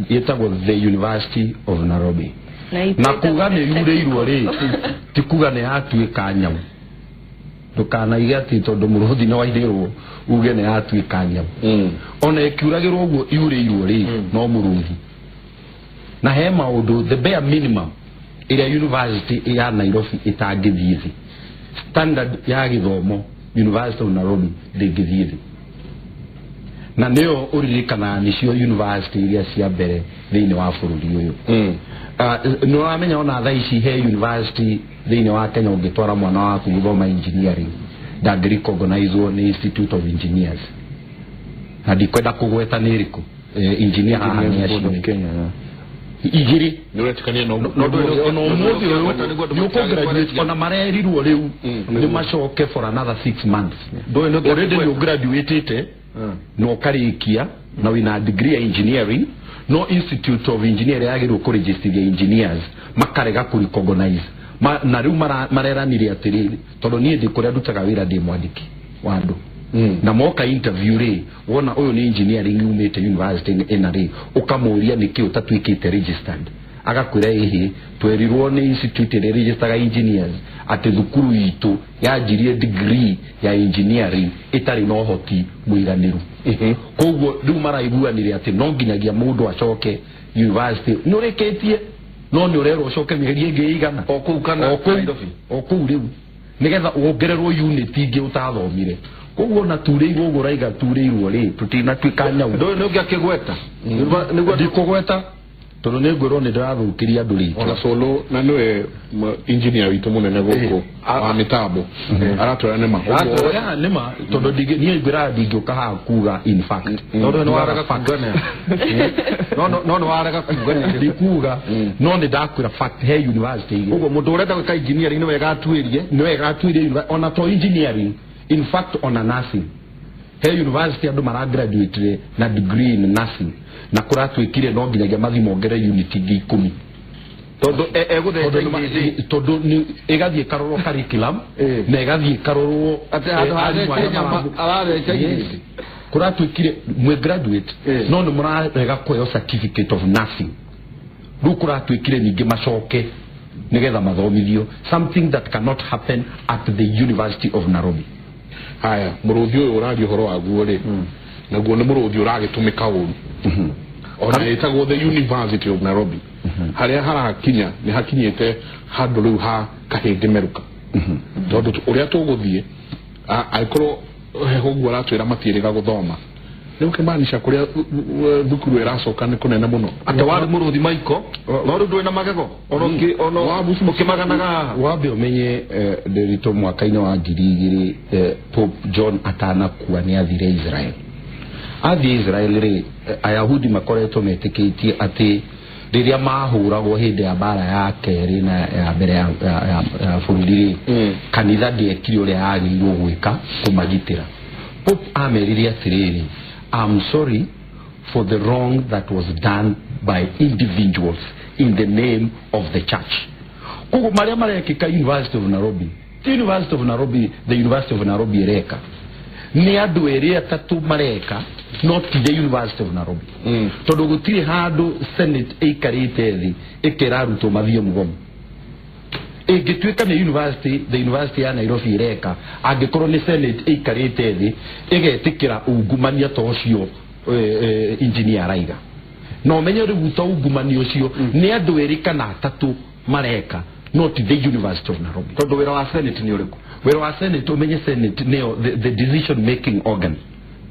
ĩtagwo the University of Nairobi. Na Na kuga nĩ yurĩirwo rĩ, ti kuga nĩ yatuĩka nyau. Ndũkanaige atĩ tondũ mũrũthi nĩ wairĩrwo uge nĩ yatuĩka nyamũ. Ona ĩkiuragĩrwo ũguo iurĩirwo rĩ, no mũrũthi. Na he maũndũ the bare minimum ĩrĩa university ya Nairobi ĩtangĩthiĩ thĩ. Standard ya gĩthomo University of Nairobi ndĩngĩthiĩ thĩ. Na nĩyo ũririkanaga nĩcio university iria cia mbere thĩinĩ wa bũrũri ũyũ. Nĩ ũramenya ona thaa ici he university thĩinĩ wa Kenya ũngĩtwara mwana waku gũthoma engineering ndangĩrecognizwo nĩ Institute of Engineers. Na ndikwenda kũgweta nĩ ĩrĩkũ. Engineer haha nĩ acio igĩrĩ. Nĩ ũretĩkania na ũguo? Ona ũmũthĩ ũyũ nĩ ũkũgraduate ona marerirwo rĩu nĩ macoke for another 6 months. Already nĩ ũgraduatĩte na ũkarĩkia na wĩna degree ya engineering, no Institute of Engineering yagĩrĩirwo kũregistria engineers makarega kũrecognize. Na rĩu mareranire atĩrĩrĩ, tondũ niĩ ndĩ kũrĩa ndutaga wĩra ndĩ mwandĩki wa andũ. Na moka interview rĩ, wona ũyũ nĩ engineering yumĩte university ĩna rĩ, ũkamũria nĩkĩ ũtatuĩkĩte registered. Agakwĩra ĩhĩ, twerirwo nĩ institute ĩrĩa registaga engineers atĩ thukuru itũ yanjirie degree ya engineering ĩtarĩ na ũhoti mũiganĩru. Koguo rĩu maraiguanire atĩ no nginyagia mũndũ acoke university nĩ ũrĩkĩtie no nĩ ũrerwo ũcoke mĩeri ĩngĩ ĩigana O kũu kana Nairobi? O kũu rĩu nĩgetha wongererwo unit ingĩ ũtathomire. Koguo ona turĩirwo ũguo ũraiga turĩirwo rĩ, tũtinatuĩka nyau. Ndũĩ nĩ ũngĩakĩgweta. Nĩguo ndikũgweta tondũ nĩ ngwĩrwo nĩ ndĩrathũkĩria andũ rĩtwa. Ona Solo na nĩwe engineer witũ mũnene gũkũ wa mĩtambo aratwĩra nĩ ma. Ũguo nĩ ma, tondũ niĩ ngwĩraga ndingĩũka haha kuga in fact. Tondũ nĩ warega kuga nĩ. No nĩ warega kuga nĩ. Ndikuga, no nĩ ndakwĩra fact he university igĩrĩ. Ũguo mũndũ ũrenda gwĩka engineering nĩ wega atuĩrie. Nĩ wega atuĩrie ona to engineering, in fact ona nursing. He university andũ maragraduate na degree in nursing na kũratuĩkire no nginyagia mathiĩ mongerere unit ingĩ 10. Tondũ egũtheca irĩndĩ. Tondũ ĩgathiĩ ĩkarorwo curriculum na ĩgathiĩ ĩkarorwo atĩ handũ ha nyama aratheca irĩndĩ. Kũratuĩkire mwĩ graduate no nĩ mũrarega kũheo certificate of nursing. Rĩu kũratuĩkire ningĩ macoke nĩgetha mathomithio, something that cannot happen at the University of Nairobi. Haya, mũrũthi ũyũ ũraria ũhoro waguo rĩ, naguo nĩ mũrũthi ũragĩtũmĩka ũru. Ona ĩtagwo the University of Nairobi. Harĩa harakinya nĩ hakinyĩte handũ rĩu ha kahĩndĩ merũka. Tondũ ũrĩa tũgũthiĩ angĩkorwo heho ũguo aratwĩra matiĩrĩga gũthoma, nĩ ũkĩmaanisha kũrĩa thukuru ĩracoka nĩ kũnene mũno. Atĩ warĩ mũrũthi Maiko, no rĩu ndũrĩ na magego, ona ũkĩmaganaga haha. Wambe ũmenye Ndĩritũ mwaka-inĩ wa 2000 Pope John atanakua nĩ athire Israel. Athiĩ Israel rĩ, Ayahudi makoretwo metĩkĩtie atĩ rĩrĩa mahũragwo hĩndĩ ya mbara ya kerĩ na ya mbere ya bũrũri rĩ, kanitha ndĩekire ũrĩa yagĩrĩirwo gwĩka kũmagitĩra. Pope amerire atĩrĩrĩ, I'm sorry for the wrong that was done by individuals in the name of the church. Koguo marĩa marekĩka University of Nairobi, ti University of Nairobi, the University of Nairobi ĩreka. Nĩ andũ erĩ atatũ mareka, no ti the University of Nairobi. Tondũ gũtirĩ handũ Senate ĩikarĩte thĩ ĩkera arutwo mathiĩ mũgomo. Ĩngĩtuĩka nĩ university, the University ya Nairobi ĩreka, angĩkorwo nĩ Senate ĩikarĩte thĩ ĩgetĩkĩra ungumania ta ũcio engineer araiga. Na ũmenye rĩu ta ungumania ũcio nĩ andũ erĩ kana atatũ mareka, no ti the University of Nairobi. Tondũ wĩra wa Senate nĩ ũrĩkũ? Wĩra wa Senate, ũmenye Senate nĩyo the decision making organ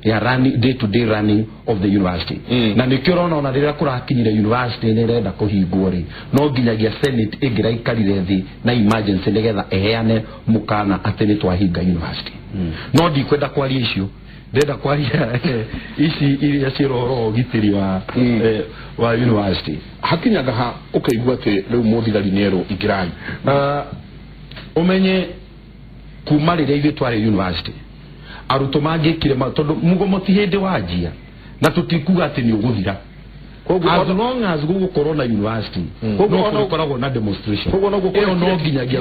ya running, day to day running of the university. Na nĩkĩo ũrona ona rĩrĩa kũrakinyire university nĩ ĩrenda kũhingwo rĩ, no nginyagia Senate ĩngĩraikarire thĩ na emergency nĩgetha ĩheane mũkana atĩ nĩ twahinga university. No ndikwenda kwaria icio, ndĩrenda kwaria ici iria ciĩ ũhoro wa ũgitĩri wa university. Hakinyaga ha ũkaigua atĩ rĩu mũthigari nĩ erwo ingĩrai. Ũmenye kuma rĩrĩa ithuĩ twarĩ university arutwo mangĩkire tondũ mũgomo ti hĩndĩ wanjia na tũtikuga atĩ nĩ ũgũthira. As long as gũgũkorwo na university no gũkoragwo na demonstration. Ĩyo no nginyagia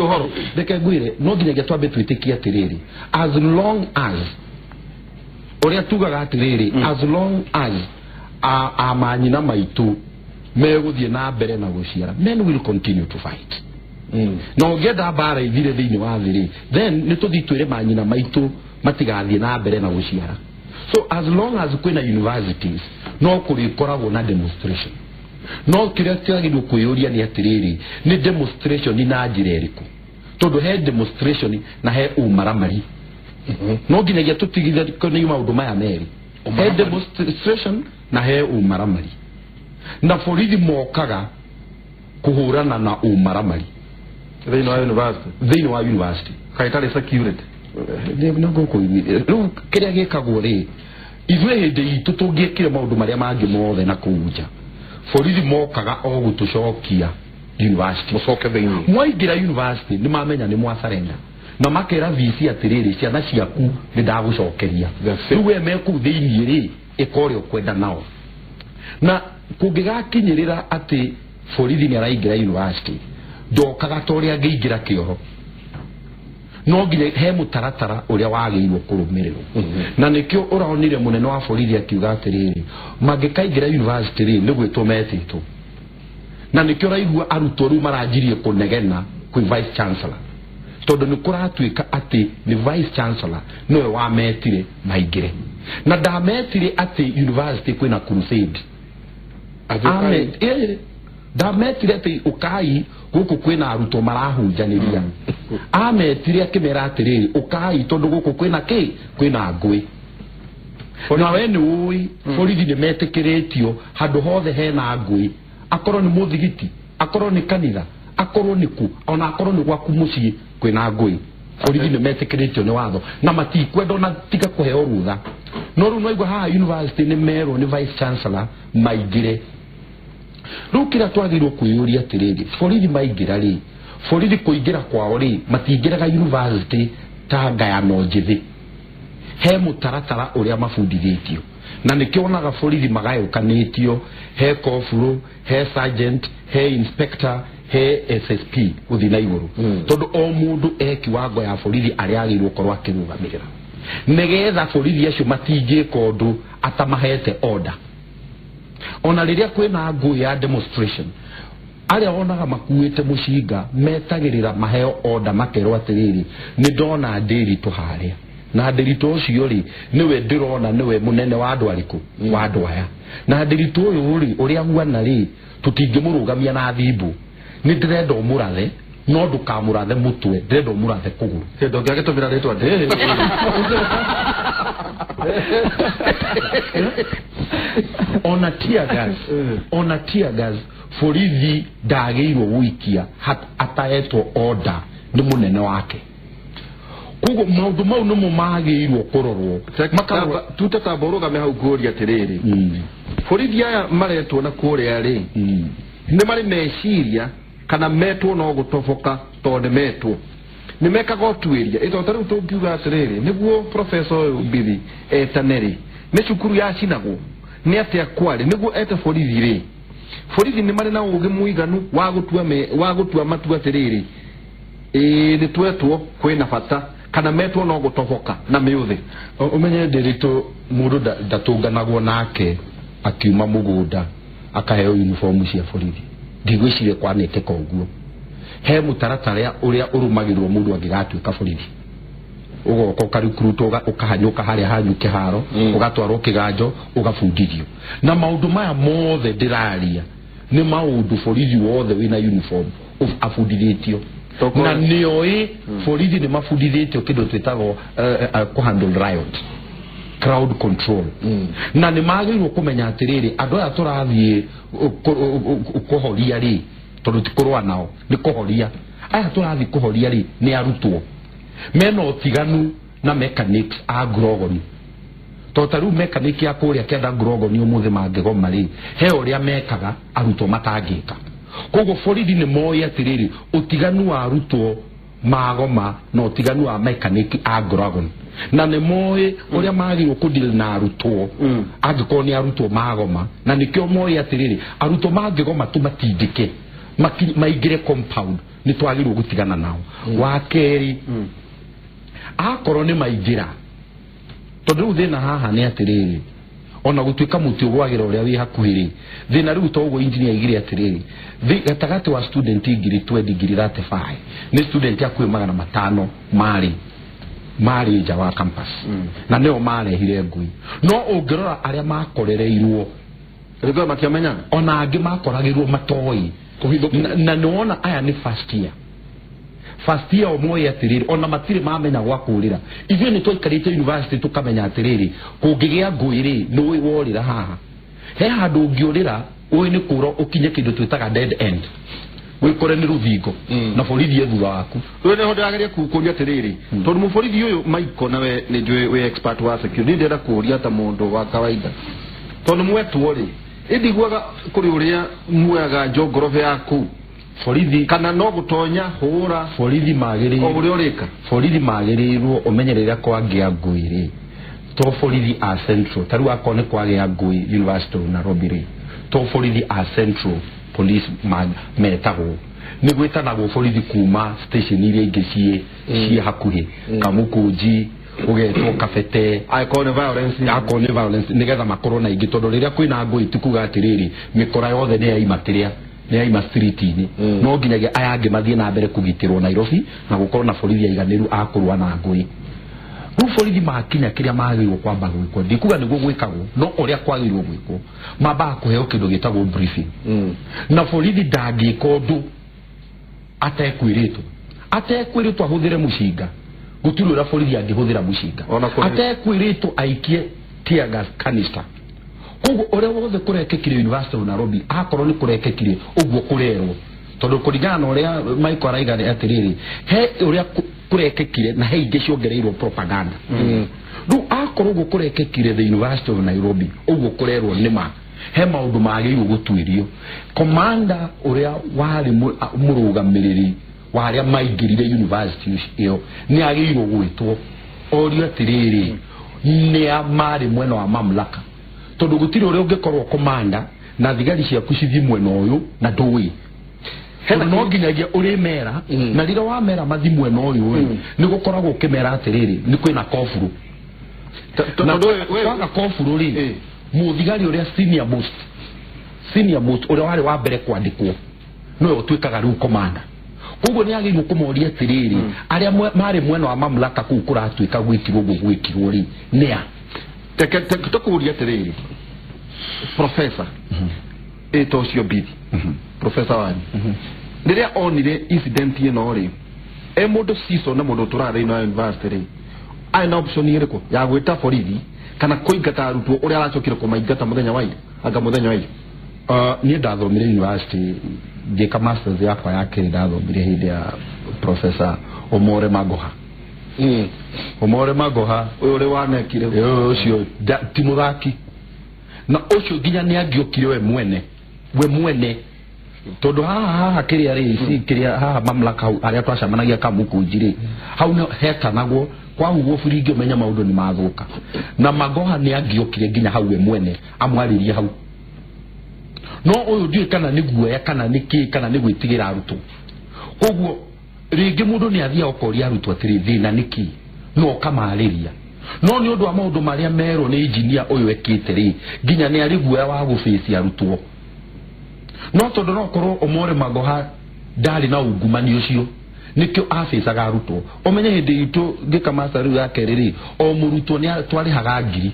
reke ngwĩre, no nginyagia twambe twĩtĩkie atĩrĩrĩ, as long as ũrĩa tugaga atĩrĩrĩ, as long as amanyina maitũ megũthiĩ na mbere na gũciara, men will continue to fight. Na ũngĩenda mbara ithire thĩinĩ wa thĩ rĩ, then nĩ tũthiĩ twĩre manyina maitũ matigathiĩ na mbere na gũciara. So as long as kwĩna universities no kũrĩkoragwo na demonstration. No kĩrĩa kĩagĩrĩirwo kwĩyũria nĩ atĩrĩrĩ, nĩ demonstration na njĩra ĩrĩkũ? Tondũ he demonstration na he ũmaramari. No nginyagia tũtigithanie maũndũ maya merĩ. He demonstration na he ũmaramari. Na borithi mokaga kũhũrana na ũmaramari thĩinĩ wa university. Thĩinĩ wa university. Kaĩ ĩtarĩ security? Rĩu kĩrĩa gĩkagwo rĩ, ithuĩ hĩndĩ itũ tũngĩekire maũndũ marĩa mangĩ mothe na kũu nja, borithi mokaga o gũtũcokia university. Mũcoke thĩinĩ. Mwaingĩra university nĩ mamenya nĩ mwacarenda na makera VC atĩrĩrĩ, ciana ciaku nĩ ndagũcokeria. Rĩu we me kũu thĩinĩ rĩ, ĩka ũrĩa ũkwenda nao. Na kũngĩgakinyĩrĩra atĩ borithi nĩ araingĩra university, ndokaga ta ũrĩa angĩingĩra kĩoro. No nginya he mũtaratara ũrĩa wagĩrĩirwo kũrũmĩrĩrwo. Na nĩkĩo ũronire mũnene wa borithi akiuga atĩrĩrĩ, mangĩkaingĩra university rĩ, nĩ gwĩtwo metĩtwo. Na nĩkĩo ũraigua arutwo rĩu maranjirie kũnegena kwĩ vice chancellor, tondũ nĩ kũratuĩka atĩ nĩ vice chancellor nĩwe wametire maingĩre. Na ndametire atĩ university kwĩna crusade. Ndametire atĩ ũkai gũkũ kwĩna arutwo marahunjanĩria. Ametire akĩmera atĩrĩrĩ, ũkai tondũ gũkũ kwĩna kĩ? Kwĩna ngũĩ. Na we nĩ ũĩ borithi nĩ metĩkĩrĩtio handũ hothe hena ngũĩ, akorwo nĩ mũthigiti, akorwo nĩ kanitha, akorwo nĩ kũ, ona akorwo nĩ gwaku mũciĩ kwĩna ngũĩ, borithi nĩ metĩkĩrĩtio nĩ watho na matikwenda ona tiga kũheo rũtha. No rĩu nĩwaigua haha university nĩ merwo nĩ vice chancellor maingĩre. Rĩu kĩrĩa twagĩrĩirwo kwĩyũria atĩrĩrĩ, borithi maingĩra rĩ, borithi kũingĩra kwao rĩ, matingĩraga university ta ngayano njĩthĩ. He mũtaratara ũrĩa mabundithĩtio. Na nĩkĩo wonaga borithi magayũkanĩtio, he koburo, he sergeant, he inspector, he SSP gũthiĩ na igũrũ. Tondũ o mũndũ e kiwango ya borithi arĩa agĩrĩirwo gũkorwo akĩrũgamĩrĩra, nĩgetha borithi acio matingĩka ũndũ atamahete order. Ona rĩrĩa kwĩna ngũĩ ya demonstration, arĩa wonaga makuĩte mũcinga metagĩrĩra maheo order, makerwo atĩrĩrĩ, nĩ ndona Ndĩritũ harĩa, na Ndĩritũ ũcio rĩ nĩwe ndĩrona nĩwe mũnene wa andũ arĩkũ, wa andũ aya, na Ndĩritũ ũyũ rĩ ũrĩa huana rĩ tũtingĩmũrũgamia na thimbũ, nĩ ndĩrenda ũmũrathe, no ndũkamũrathe mũtwe, ndĩrenda ũmũrathe kũgũrũ. Ndũngĩagĩtũmĩra rĩtwa Ndĩritũ. Ona tear gas borithi ndagĩrĩirwo gũikia atahetwo order nĩ mũnene wake. Koguo maũndũ mau nĩmo magĩrĩirwo kũrorwo. Tutatamba ũrũgame hau ngũria atĩrĩrĩ, borithi aya maretwo na kũrĩa rĩ, nĩ marĩ meciria kana metwo no gũtoboka tondũ nĩ metwo? Nĩ mekaga ũtuĩria? Ĩ tondũ ta rĩu tũngiuga atĩrĩrĩ, nĩguo professor ũyũ Mbithi etane rĩ, nĩ cukuru yacinagwo, nĩ atĩa kwarĩ nĩguo ete borithi rĩ? Borithi nĩ marĩ na ũgĩ mũiganu wa gũtua matua atĩrĩrĩ, ĩĩ nĩ twetwo kwĩna bata, kana metwo no gũtoboka na mĩũthĩ? Ũmenye Ndĩritũ mũndũ ndatũnganagwo nake akiuma mũgũnda akaheo uniform cia borithi. Ndigwĩciria kwanĩtĩka ũguo. He mũtaratara ũrĩa ũrũmagĩrĩrwo mũndũ angĩgatuĩka borithi. Ũgoka ũkaricruitwo, ũkahanyũka harĩa hanyu kĩharo, ũgatwarwo kĩganjo, ũgabundithio. Na maũndũ maya mothe ndĩraria nĩ maũndũ borithi wothe wĩna uniform abundithĩtio. Na nĩoĩ borithi nĩ mabundithĩtio kĩndũ twĩtagwo kũhandle riot, crowd control. Na nĩ magĩrĩirwo kũmenya atĩrĩrĩ, andũ aya tũrathiĩ kũhoria rĩ, tondũ ti kũrũa nao, nĩ kũhoria. Aya tũrathiĩ kũhoria rĩ, nĩ arutwo mena ũtiganu na mechanics a Grogoni. Tondũ ta rĩu mechanic ya kũrĩa kĩanda Grogoni ũmũthĩ mangĩgoma rĩ, he ũrĩa mekaga arutwo matangĩka. Koguo borithi nĩ moĩ atĩrĩrĩ, ũtiganu wa arutwo magoma na ũtiganu wa mechanic a Grogoni. Na nĩ moĩ ũrĩa magĩrĩirwo kũdeal na arutwo angĩkorwo nĩ arutwo magoma. Na nĩkĩo moĩ atĩrĩrĩ, arutwo mangĩgoma tũmatindĩke maingĩre compound, nĩ twagĩrĩirwo gũtigana nao. Wa kerĩ, akorwo nĩ maingĩra, tondũ rĩu thĩna haha nĩ atĩrĩrĩ, Ona gũtuĩka mũtĩ ũgwagĩra ũrĩa wĩ hakuhĩ rĩ, thĩna rĩu to ũguo engineer aigire atĩrĩrĩ, gatagatĩ wa student ngiri 20 ngiri 35 nĩ student hakuhĩ 500 marĩ nja wa campus. Na nĩo marehire ngui. No ũngĩrora arĩa makorereirwo rĩngĩ matiamenyaga, ona angĩ makoragĩrwo matoĩ na nĩwona aya nĩ first year. First year omoĩ atĩrĩrĩ, ona matirĩ mamenya gwa kũrĩra. Ithuĩ nĩ twaikarĩte university tũkamenya atĩrĩrĩ, kũngĩgĩa ngũĩ rĩ, nĩũĩ worĩra haha. He handũ ũngĩũrĩra ũĩ nĩ kũra ũkinye kĩndũ twĩtaga dead end, wĩkore nĩ rũthingo na borithi e thutha waku. Rĩu nĩho ndĩrageria kũria atĩrĩrĩ, tondũ mũborithi ũyũ Michael nawe nĩ njũĩ wĩ expert wa security, ndĩrenda kũria ta mũndũ wa kawaida, tondũ mwetwo rĩ, ĩndiguaga kũrĩ ũrĩa muoyaga njongorobe yaku borithi kana no gũtonya hũra borithi magĩrĩirwo o ũrĩa ũrĩka. Borithi magĩrĩirwo ũmenye rĩrĩa kwagĩa ngũĩ rĩ, to borithi a Central, ta rĩu akorwo nĩ kwagĩa ngũĩ University of Nairobi rĩ, to borithi a Central Police metagwo, nĩ gwĩtanagwo borithi kuma station iria ingĩ ciĩ hakuhĩ, Kamũkũnji, ũgetwo Kabete, angĩkorwo nĩ violence, akorwo nĩ violence, nĩgetha makorwo na ingĩ, tondũ rĩrĩa kwĩna ngũĩ ti kuga atĩrĩrĩ mĩkora yothe nĩ yaima kĩrĩa nĩ yaima street-inĩ. No nginyagia aya angĩ mathiĩ na mbere kũgitĩrwo Nairobi na gũkorwo na borithi aiganĩru a kũrũa na ngũĩ. Rĩu borithi makinya kĩrĩa magĩrĩirwo kwamba gwĩkwo, ndikuga nĩguo gwĩkagwo, no ũrĩa kwagĩrĩirwo gwĩkwo, mambaga kũheo kĩndũ gĩtagwo briefing. Na borithi ndangĩka ũndũ atekwĩrĩtwo ahũthĩre mũcinga, gũtirĩ ũrĩa borithi angĩhũthĩra mũcinga atekwĩrĩtwo aikie tear gas canister. Koguo ũrĩa wothe kũrekĩkire University of Nairobi, akorwo nĩ kũrekĩkire ũguo kũrerwo, tondũ kũringana na ũrĩa Michael araiga atĩrĩrĩ, he ũrĩa kũrekĩkire na he ingĩ ciongereirwo propaganda. Rĩu akorwo ũguo kũrekĩkire the University of Nairobi, ũguo kũrerwo nĩ ma, he maũndũ magĩrĩirwo gũtuĩrio. Commander ũrĩa warĩ mũrũgamĩrĩri wa arĩa maingĩrire university ĩyo nĩ agĩrĩirwo gwĩtwo orio atĩrĩrĩ, nĩa marĩ mwena wa mamlaka, tondũ gũtirĩ ũrĩa ũngĩkorwo commander na thigari ciaku cithiĩ mwena ũyũ na ndũĩ. No nginyagia ũrĩmera, na rĩrĩa wamera mathi mwena ũyũ rĩ, nĩ gũkoragwo ũkĩmera atĩrĩrĩ, nĩ kwĩna koburu. Kwaga koburu rĩ, mũthigari ũrĩa senior most ũrĩa warĩ wa mbere kwandĩkwo nĩwe ũtuĩkaga rĩu commander. Koguo nĩ agĩrĩirwo kũmoria atĩrĩrĩ, arĩa marĩ mwena wa mamlaka kũu kũratuĩka gwĩkirwo ũguo gwĩkirwo rĩ, nĩa? Tũkũria atĩrĩrĩ, professor ĩta ũcio Mbithi, professor wanyu, rĩrĩa onire incident ĩno rĩ, e mũndũ CISO na mũndũ ũtũraga thĩinĩ wa university rĩ, arĩ na option ĩrĩkũ ya gwĩta borithi kana kũingata arutwo ũrĩa aracokire kũmaingata mũthenya wa ira, anga mũthenya wa ira? Niĩ ndathomire university ngĩka masters yakwa ya kerĩ, ndathomire hĩndĩ ya Professor Omore Magoha. Omore Magoha ũyũ ũrĩ wanekire ũcio ti mũthaki, na ũcio nginya nĩ angĩokire we mwene, tondũ haha kĩrĩa rĩ, si kĩrĩa haha mamlaka hau arĩa twacemanagia Kamũkũnji rĩ, hau nĩ hetanagwo kwahuhwo biringi ũmenye maũndũ nĩ mathũka. Na Magoha nĩ angĩokire nginya hau we mwene amwarĩrie hau. No ũyũ ndiũĩ kana nĩ guoya kana nĩ kĩ kana nĩ gwĩtigĩra arutwo. Koguo rĩngĩ mũndũ nĩ athiaga ũkoria arutwo atĩrĩ, thĩna nĩ kĩ, no ũkamarĩria. No nĩ ũndũ wa maũndũ marĩa merwo nĩ engineer ũyũ ekĩte rĩ, nginya nĩ arĩ guoya wa gũbĩcia arutwo. No tondũ no korwo Omore Magoha ndarĩ na ungumania ũcio, nĩkĩo abĩcaga arutwo. Ũmenye hĩndĩ itũ ngĩka master rĩu ya kerĩ rĩ, o mũrutwo nĩ twarĩhaga ngiri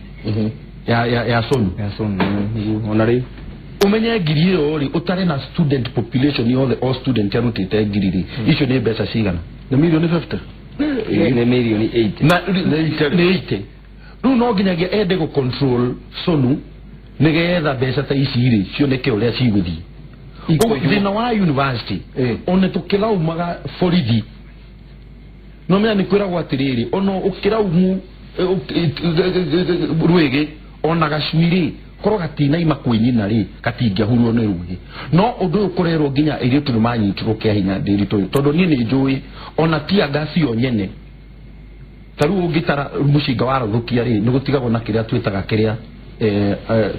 ya sonu. Ya sonu, ona rĩu Ũmenye ngiri ĩyo rĩ, ũtarĩ na student population yothe, o student arutĩte ngiri rĩ, icio nĩ mbeca cigana? Nĩ mirioni 50. Nĩ mirioni 80. Na nĩ 80. Rĩu no nginyagia ende gũ control sonu nĩgetha mbeca ta ici rĩ cioneke ũrĩa cigũthiĩ. Thĩna wa university one tũkĩraumaga borithi, no menya nĩ kwĩragwo atĩrĩrĩ, ona ũkĩraumu rwĩgĩ ona gacui rĩ, korwo gatinaima kwĩ nyina rĩ, gatingĩahurwo nĩ rwĩgĩ. No ũndũ ũyũ kũrerwo nginya airĩtu nĩ manyitirwo kĩa hinya ndĩritũ, tondũ niĩ nĩ njũĩ ona tear gas yo nyene, ta rĩu ũngĩtara mũcinga warathũkia rĩ, nĩ gũtigagwo na kĩrĩa twĩtaga kĩrĩa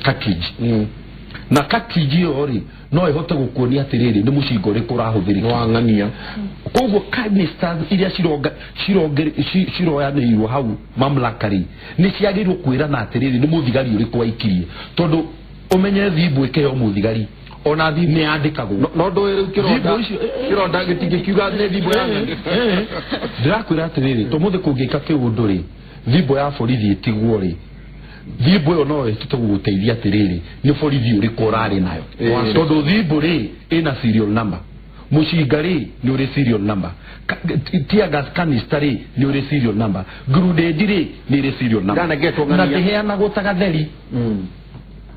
cartridge. Na cartridge ĩyo rĩ no ĩhote gũkuonia atĩrĩrĩ nĩ mũcinga ũrĩkũ ũrahũthĩrĩka. Wang'ania. Koguo canisters iria ciroyanĩirwo hau mamlaka rĩ nĩ ciagĩrĩirwo kwĩrana atĩrĩrĩ nĩ mũthigari ũrĩkũ waikirie, tondũ ũmenye thimbu ĩkĩheo mũthigari ona thimbu nĩ yandĩkagwo. No ndũĩ rĩu kĩronda kĩronda gĩtingĩkiuga nĩ thimbu ya Ndĩrakwĩra atĩrĩrĩ tũmũthĩ kũngĩka kĩũndũ rĩ thimbu ya borithi ĩtigwo rĩ thimbu ĩyo no ĩhote gũgũteithia atĩrĩrĩ nĩ borithi ũrĩkũ ũrarĩ nayo, tondũ thimbu rĩ ĩna serial number, mũcinga rĩ nĩ ũrĩ serial number, tear gas canister rĩ nĩ ũrĩ serial number, grenade rĩ nĩ ĩrĩ serial number, na ndĩheanagwo ta gatheri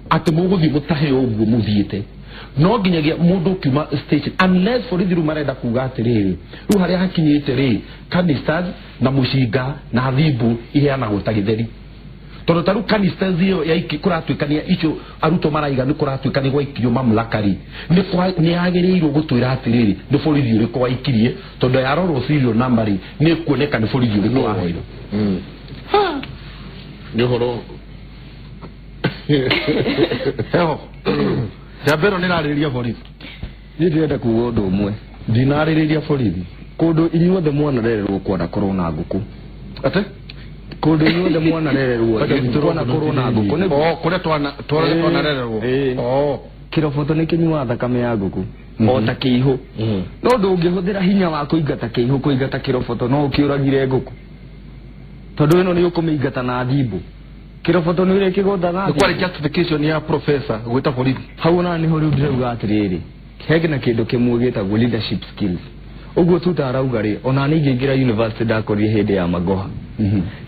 atĩ mũgũthiĩ mũtahe ũguo mũthiĩte. No nginyagia mũndũ ũkiuma station unless borithi rĩu marenda kuga atĩrĩrĩ rĩu harĩa hakinyĩte rĩ canisters na mũcinga na thimbu iheanagwo ta gĩtheri, tondũ ta rĩu canisters ĩyo yaiki kũratuĩkania icio arutwo maraiga nĩ kũratuĩkania gwaikirio mamlaka rĩ nĩ yagĩrĩirwo gũtwĩra atĩrĩrĩ nĩ borithi ũrĩkũ waikirie, tondũ yarorwo serial number rĩ nĩ kuoneka nĩ borithi ũrĩkũ waheirwo. Nĩ ũhoro heho njamba ĩno nĩrarĩrĩria borithi. Niĩ ndĩrenda kuga ũndũ ũmwe. Ndinarĩrĩria borithi. Kũndũ inyuothe mwanarererwo kwanakorwo na ngũkũ. Atĩ? Kũndũ inyuothe mwanarererwo kwanakorwo na ngũkũ. Oh, kũrĩa twanarererwo. Oh. Kĩroboto nĩ kĩnyuaga thakame ya ngũkũ o ta kĩihũ. No ndũngĩhũthĩra hinya wa kũingata kĩihũ kũingata kĩroboto no ũkĩũragire ngũkũ, tondũ ĩno nĩ ũkũmĩingata na thimbu. Kĩroboto nĩ ũrĩa kĩgũtha na nĩ kwarĩ justification ya professor gwĩta borithi. Hau ona nĩho rĩu ndĩrauga atĩrĩrĩ hengĩ na kĩndũ kĩmwe gĩtagwo leadership skills. Ũguo tu tarauga rĩ ona niĩ ngĩingĩra university ndakorire hĩndĩ ya magoha.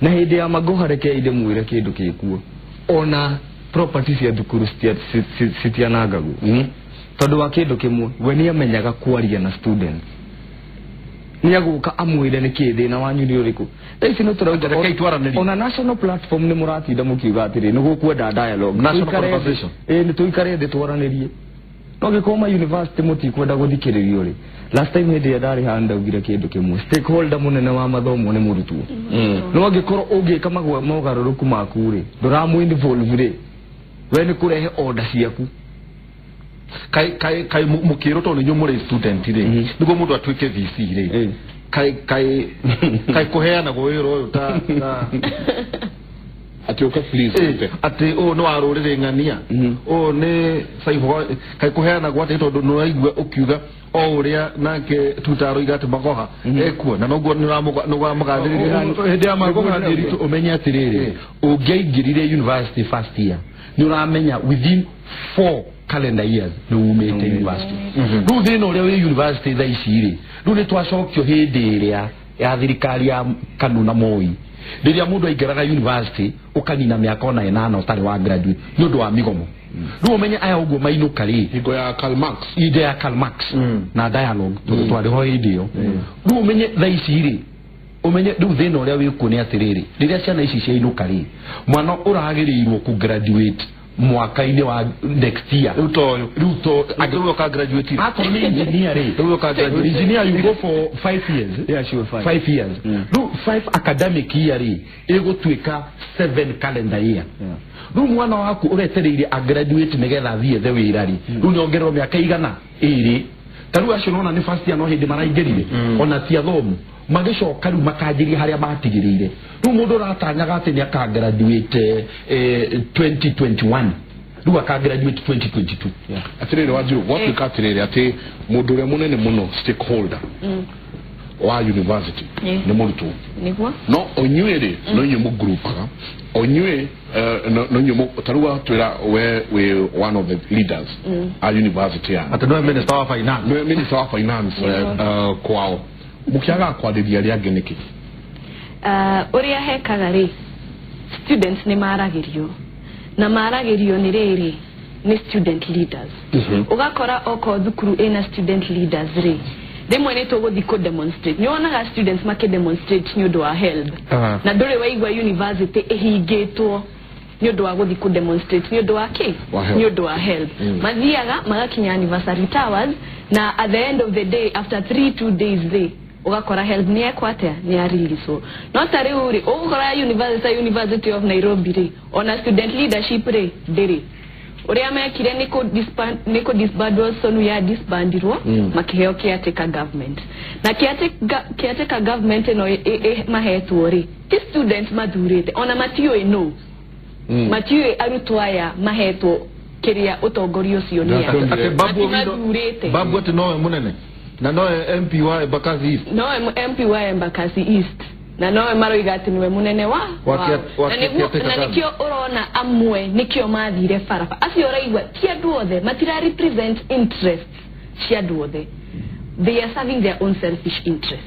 Na hĩndĩ ya magoha reke ndĩmwĩre kĩndũ gĩkuo, ona property cia thukuru citianangagwo tondũ wa kĩndũ kĩmwe, we nĩamenyaga kwaria na students, nĩagũka amwĩre nĩkĩ thĩna wanyu nĩ ũrĩkũ. Thaa ici nĩ tũrauga ona national platform nĩ mũratinda mũkiuga atĩrĩ nĩ gũkwenda dialogue, national conversation, nĩ tũikare thĩ twaranĩrie. No gĩkorwo ma university mũtikwenda gũthikĩrĩrio rĩ, last time hĩndĩ ĩrĩa ndarĩ haha ndaugire kĩndũ kĩmwe, stakeholder mũnene wa mathomo nĩ mũrutwo. No angĩkorwo ũngĩka mogarũrũku maku rĩ ndũramũ involve rĩ, we nĩ kũrehe order ciaku. Kai kai kai mũkĩrwo tondũ inyuĩ mũrĩ student rĩ nĩguo mũndũ atuĩke VC rĩ kai kai kai kũheanagwo wĩra ũyũ ta atĩ ũka please atĩ ũyũ nĩ wa rũrĩrĩ ng'ania, ũyũ nĩ Saifo, kai kũheanagwo atĩ tondũ nĩ ũraigua ũkiuga o ũrĩa nake tutaroiga atĩ magoha ekuo na noguo nĩ ũramũgathĩrĩria. Hĩndĩ ya magoha ndĩritũ ũmenye atĩrĩrĩ ũngĩaingĩrire university first year nĩ ũramenya within 4 calendar years nĩ umĩte university. Rĩu thĩna ũrĩa wĩ university thaa ici rĩ rĩu nĩ twacokio hĩndĩ ĩrĩa ya thirikari ya KANU na Moi, rĩrĩa mũndũ aingĩraga university ũkanina mĩaka ona ĩnana ũtarĩ wa graduate nĩ ũndũ wa migomo. Rĩu ũmenye aya ũguo mainũka rĩ hingo ya Karl Marx, hĩndĩ ya Karl Marx na dialogue tondũ twarĩ ho hĩndĩ ĩyo. Rĩu ũmenye thaa ici rĩ ũmenye rĩu thĩna ũrĩa wĩkuo nĩ atĩrĩrĩ rĩrĩa ciana ici ciainũka rĩ mwana ũragĩrĩirwo kũ graduate mwaka-inĩ wa next year rĩu toyũ rĩu to rĩu ũka graduate akorwo nĩ engineer rĩ rĩu ũka graduate engineer you go for 5 years. Yeah, sure, 5 years. Rĩu 5 academic year rĩ ĩgũtuĩka 7 calendar year. Rĩu mwana waku ũretereire a graduate nĩgetha athiĩ ethe wĩra rĩ rĩu nĩongererwo mĩaka igana ĩrĩ. Ta rĩu acio nona nĩ first year no hĩndĩ maraingĩrire ona ti athomu magĩcoka rĩu makanjĩria harĩa matigĩrĩire. Rĩu mũndũ ũratanyaga atĩ nĩ aka graduate 2021 rĩu aka graduate 2022. Atĩrĩrĩ Wanjiru gwatuĩka atĩrĩrĩ atĩ mũndũ ũrĩa mũnene mũno stakeholder wa university nĩ mũrutwo nĩguo, no inyuĩ rĩ no inyuĩ mũgrupaga o inyuĩ no inyuĩ ta rĩu watwĩra we wĩ one of the leaders a university ya atĩ nĩwe minister wa finance, nĩwe minister wa finance kwao mũkĩagaga kwarĩria arĩa angĩ nĩkĩ? Ũrĩa hekaga rĩ students nĩ maragĩrio na maragĩrio nĩ rĩrĩ nĩ student leaders. Ũgakora okorwo thukuru ĩna student leaders rĩ rĩmwe nĩ tũgũthiĩ kũ demonstrate. Nĩ wonaga students makĩ demonstrate nĩ ũndũ wa HELB na ndũrĩ waigua university ĩhingĩtwo nĩ ũndũ wa gũthiĩ kũ demonstrate nĩ ũndũ wa kĩ? Nĩ ũndũ wa HELB. Mathiaga magakinya Anniversary Towers na at the end of the day after 3-2 days rĩ ũgakora HELB nĩ ekwo atĩa nĩ yareleaswo. No ta rĩu rĩ ũgũkora university, University of Nairobi rĩ ona student leadership rĩ ndĩrĩ. Ũrĩa mekire nĩ kũ disbandwo SONU ya disbandirwo makĩheo caretaker government. Na caretaker government ĩno mahetwo rĩ, ti students mathurĩte, ona matiũĩ no. Matiũĩ arutwo aya mahetwo kĩrĩa ũtongoria ũcio nĩ atĩ Babu atĩ nowe mũnene na nowe MP wa Embakasi East. Nowe MP wa Embakasi East na nowe maroiga atĩ niwe mũnene wa na nĩkĩo ũrona amwe nĩkĩo mathire barabara acio ũraigua ti andũ othe matira represent interests cia andũ othe. They are serving their own selfish interest.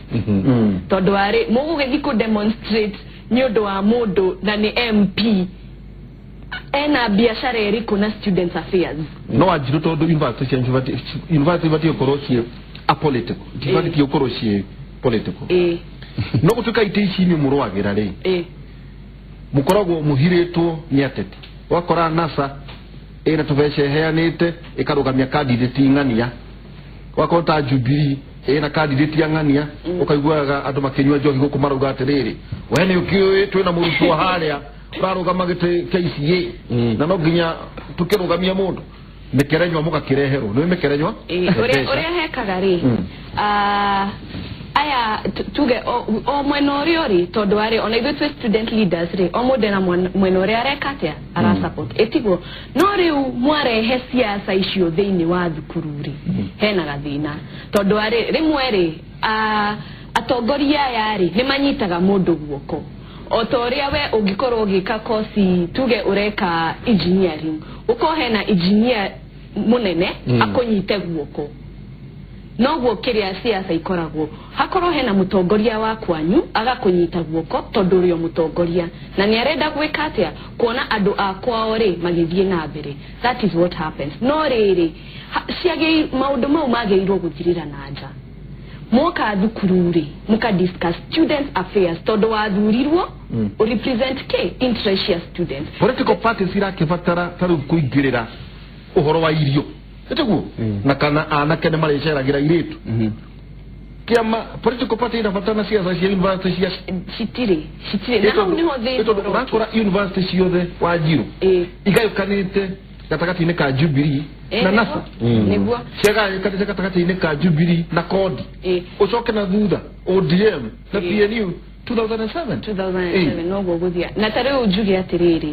Tondũ arĩ mũgũgĩthiĩ kũ demonstrate nĩ ũndũ wa mũndũ na nĩ MP ena biashara ĩrĩkũ na students affairs. No Wanjiru tondũ university ibatiĩ gũkorwo ciĩ apolitical, ibatiĩ gũkorwo ciĩ political. No gũtuĩka itĩ ici inyuĩ mũrũagĩra rĩ, mũkoragwo mũhirĩtwo nĩ ateti. Wakora NASA ĩna tũbeca ĩheanĩte ĩkarũgamia candidate ng'ania, wakora ta Jubilee ĩna candidate ya ng'ania, ũkaiguaga andũ makĩnyua njohi gũkũ marauga atĩrĩrĩ, we nĩ ũkĩũĩ twĩna mũrutwo harĩa ũrarũgama gĩtĩ KCA na no nginya tũkĩrũgamia mũndũ mĩkerenywa mũgakĩreherwo. Nĩ mĩkerenywa ũrĩa hekaga rĩ, aya tuge o mwena ũrĩa ũrĩ tondũ arĩ ona ithuĩ twĩ student leaders rĩ, o mũndũ ena mwena ũrĩa areka atĩa ara support ĩtiguo. No rĩu mwarehe siasa icio thĩinĩ wa thukuru rĩ, hena gathĩna tondũ arĩ rĩmwe rĩ, atongoria aya rĩ nĩ manyitaga mũndũ guoko. O ta ũrĩa we ũngĩkorwo ũgĩka kosi tuge ũreka engineering, ũkorwo hena engineer mũnene akũnyite guoko, noguo kĩrĩa siasa ikoragwo. Hakorwo hena mũtongoria wa kwanyu agakũnyita guoko tondũ ũrĩ o mũtongoria na nĩ arenda gwĩka atĩa kuona andũ a kwao rĩ magĩthiĩ na mbere. That is what happens. No rĩrĩ maũndũ mau magĩrĩirwo gũthirĩra na nja. Mwoka thukuru rĩ mũka discuss student affairs tondũ wathurirwo represent k interest ya students. Political parties irakĩbatara ta rĩu kũingĩrĩra ũhoro wa irio ĩtiguo na kana anake nĩ marĩceragĩra irĩtu. Kĩama political party irabatara na siasa cia university cia citirĩ na hau nĩho thĩna tondũ ũrakora university ciothe Wanjiru igayũkanĩte gatagatĩ-inĩ ka Jubilee na NASA, nĩguo ciagayũkanĩte gatagatĩ-inĩ ka Jubilee na CORD, ũcoke na thutha ODM na PNU 2007 noguo gũthia. Na ta rĩu njuge atĩrĩrĩ,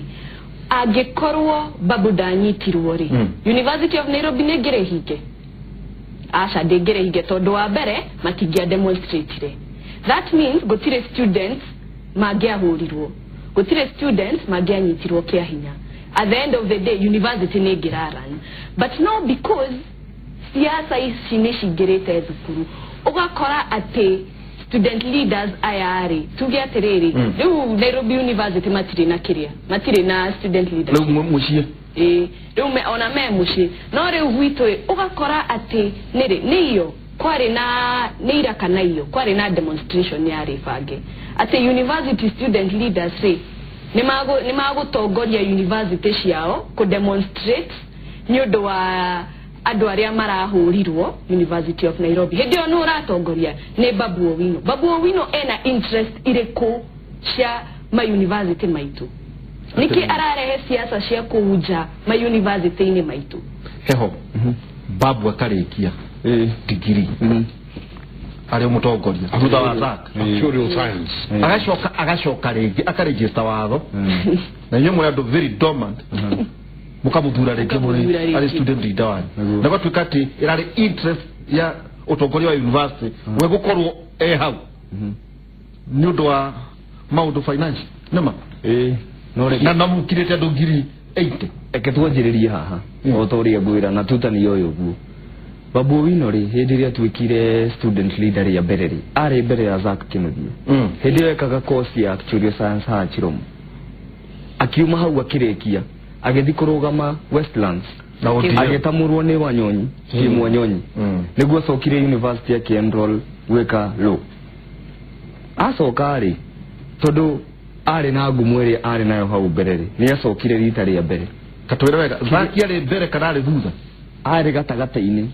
angĩkorwo Babu ndanyitirwo rĩ, University of Nairobi nĩ ĩngĩrĩ hinge? Aca, ndĩngĩrĩ hinge tondũ wa mbere matingĩa demonstrate. That means gũtirĩ students mangĩahũrirwo, gũtirĩ students mangĩanyitirwo kĩa hinya. At the end of the day university nĩ ĩngĩraran. But no, because siasa ici nĩ cingĩrĩte thukuru, ũgakora atĩ student leaders aya rĩ, tuge atĩrĩrĩ, rĩu Nairobi University matirĩ na kĩrĩa, matirĩ na student leaders rĩu mũciĩ rĩu ona me mũciĩ. No rĩu gwitũ ũgakora atĩ nĩrĩ nĩ iyo kwarĩ na nĩ ira kana iyo kwarĩ na demonstration yarĩ bange atĩ university student leaders rĩ nĩ magũtongoria university ciao kũ demonstrate nĩ ũndũ wa andũ arĩa marahũrirwo University of Nairobi. Hĩndĩ ĩyo nũ ũratongoria? Nĩ Babu Owino. Babu Owino ena interest irĩkũ cia ma university maitũ? Nĩkĩ ararehe siasa cia kũu nja ma university-inĩ maitũ? Heho Babu akarĩkia degree arĩ mũtongoria thutha wa Zack actuarial science, agacoka rĩngĩ akaregister watho, na inyuĩ mũrĩ andũ very dormant mukamuthura rĩngĩ mũrĩ arĩ student leader wanyu, na gwatuĩka atĩ ĩrarĩ interest ya ũtongoria wa university we gũkorwo e hau nĩ ũndũ wa maũndũ financial nĩma na namũkirĩte andũ 80,000. Reke twanjĩrĩrie haha o ta ũrĩa ngwĩra na tutani ũyũ ũguo. Babu Owino rĩ, hĩndĩ ĩrĩa atuĩkire student leader rĩa mbere rĩ, arĩ mbere ya Zack Kinuthia. Hĩndĩ ĩyo ekaga course ya actuarial science haha Chiromo, akiuma hau akĩrĩkia agĩthiĩ kũrũgama Westlands agĩtamũrwo nĩ Wanyonyi, Kim Wanyonyi, nĩguo acokire university akĩ-enroll gwĩka law. Acoka rĩ, tondũ arĩ na ngumo ĩrĩa arĩ nayo hau mbere rĩ, nĩ acokire rita rĩa mbere. Katwĩre wega, Zack arĩ mbere kana arĩ thutha? Arĩ gatagatĩ-inĩ.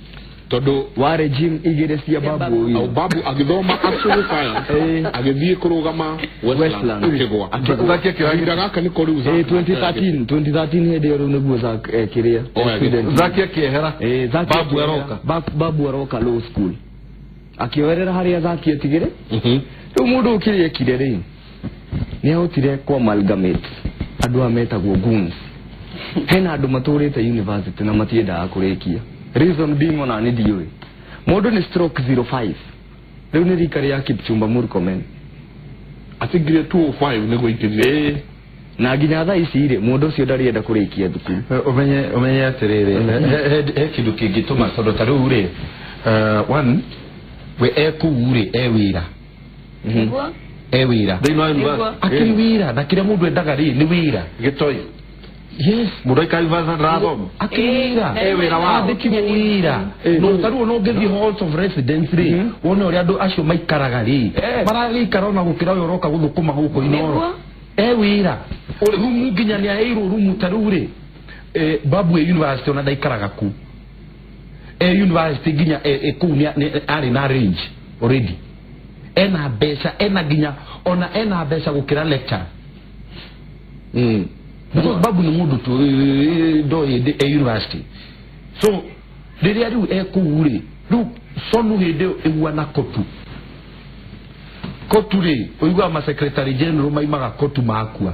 Tondu wa regime igĩrĩ cia Babu Owino. Babu agĩthoma actual science agĩthiĩ kũrũgama Westland akĩgwa. Zaki akĩoya Kahinda gaka nĩko rĩu Zaki 2013 hĩndĩ ĩyo rĩu nĩguo Zack kĩrĩa student. Zaki akĩehera. Zaki Babu aroka. Babu aroka law school. Akĩoerera harĩa Zaki etigire. Rĩu mũndũ ũkĩrĩa ekire rĩ nĩ ahotire kũ amalgamate andũ aya metagwo goons. Hena andũ matũrĩte university na matiendaga kũrĩkia. Reason being ona nĩ ndiũĩ. Mũndũ nĩ stroke 05. Rĩu nĩ rika rĩa Kipchumba Murkomen. Ati ngiri 205 nĩguo ingĩrire. Na nginya thaa ici rĩ mũndũ ũcio ndarĩenda kũrĩkia thukuru. Umenye atĩrĩrĩ he kĩndũ kĩngĩtũma tondũ ta rĩu rĩ one we ekũu rĩ e wĩra. E wĩra. Thĩinĩ wa university. Akĩrĩ wĩra na kĩrĩa mũndũ endaga rĩ nĩ wĩra. Gĩtoi. Yes. Mũndũ aikara university ndarathoma. Akĩrĩ wĩra. E wĩra wao. Andĩkirwo wĩra. No ta rĩu no ũngĩthiĩ halls of residence rĩ wone ũrĩa andũ acio maikaraga rĩ maragĩikara ona gũkĩra ũyũ ũroka gũthũkũma gũkũ Inooro. E wĩra. Rumu nginya nĩ aheirwo rumu ta rĩu rĩ Babu e university ona ndaikaraga kũ. E university nginya kũu arĩ na range already. Ena mbeca ena nginya ona ena mbeca gũkĩra lecture. Because Babu nĩ mũndũ tu ndoĩ e university. So rĩrĩa rĩu ekũu rĩ rĩu SONU hĩndĩ ĩyo ĩhuana kotu. Kotu rĩ ũiguaga ma secretary general maimaga kotu makua.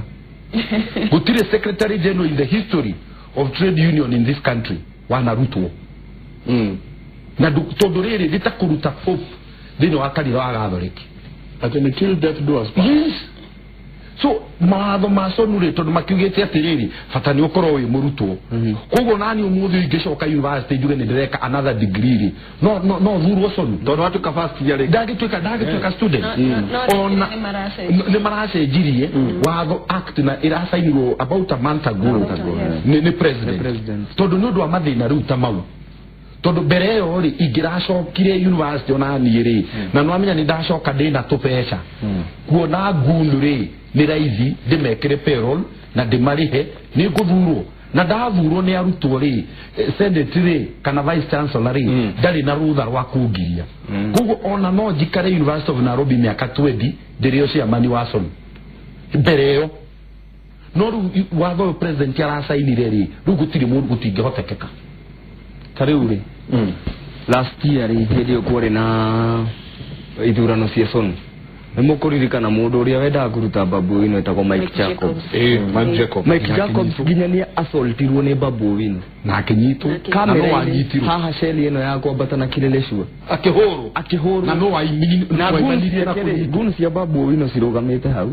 Gũtirĩ secretary general in the history of trade union in this country wanarutwo. Na tondũ rĩrĩ nĩ ta kũruta pope thĩinĩ wa kanitha wa Gatholiki. Atĩ nĩ till death do us part. Yes. So mawatho ma SONU rĩ tondũ makiugĩte atĩrĩrĩ bata nĩ ũkorwo wĩ mũrutwo. Koguo nani ũmũthĩ ingĩcoka university njuge nĩ ndĩreka another degree rĩ no thurwo SONU. Tondũ watuĩka first year rĩ. Ndangĩtuĩka student. Ona nĩ maracenjirie watho act na ĩracainirwo about a month ago nĩ president. Tondũ nĩ ũndũ wa mathĩna rĩu ta mau. Tondũ mbere ĩyo rĩ ingĩracokire university ona niĩ rĩ na nĩwamenya nĩ ndacoka ndĩna tũbeca kuona ngunu rĩ nĩ raithi ndĩmekĩre payroll na ndĩmarĩhe nĩ ngũthurwo na ndathurwo nĩ arutwo rĩ senate rĩ kana vice chancellor rĩ ndarĩ na rũtha rwa kũngiria. Koguo ona no njikare University of Nairobi mĩaka 20 ndĩrĩ o chairman wa SONU mbere ĩyo. No rĩu watho ũyũ president aracainire rĩ rĩu gũtirĩ mũndũ gũtingĩhotekeka. Ta rĩu rĩ last year rĩ hĩndĩ ĩyo kwarĩ na ithurano cia SONU nĩ mũkũririkana mũndũ ũrĩa wendaga kũruta Babu Owino etagwo Mike Jacobs. Mike Jacobs. Mike Jacobs nginya nĩ assaultirwo nĩ Babu Owino na akĩnyitwo. Na no wanyitirwo haha celi ĩno ya kwambata na Kileleshwa akĩhũrwo na no waimanirie na kũnyitwo. Guns cia Babu Owino cirũgamĩte hau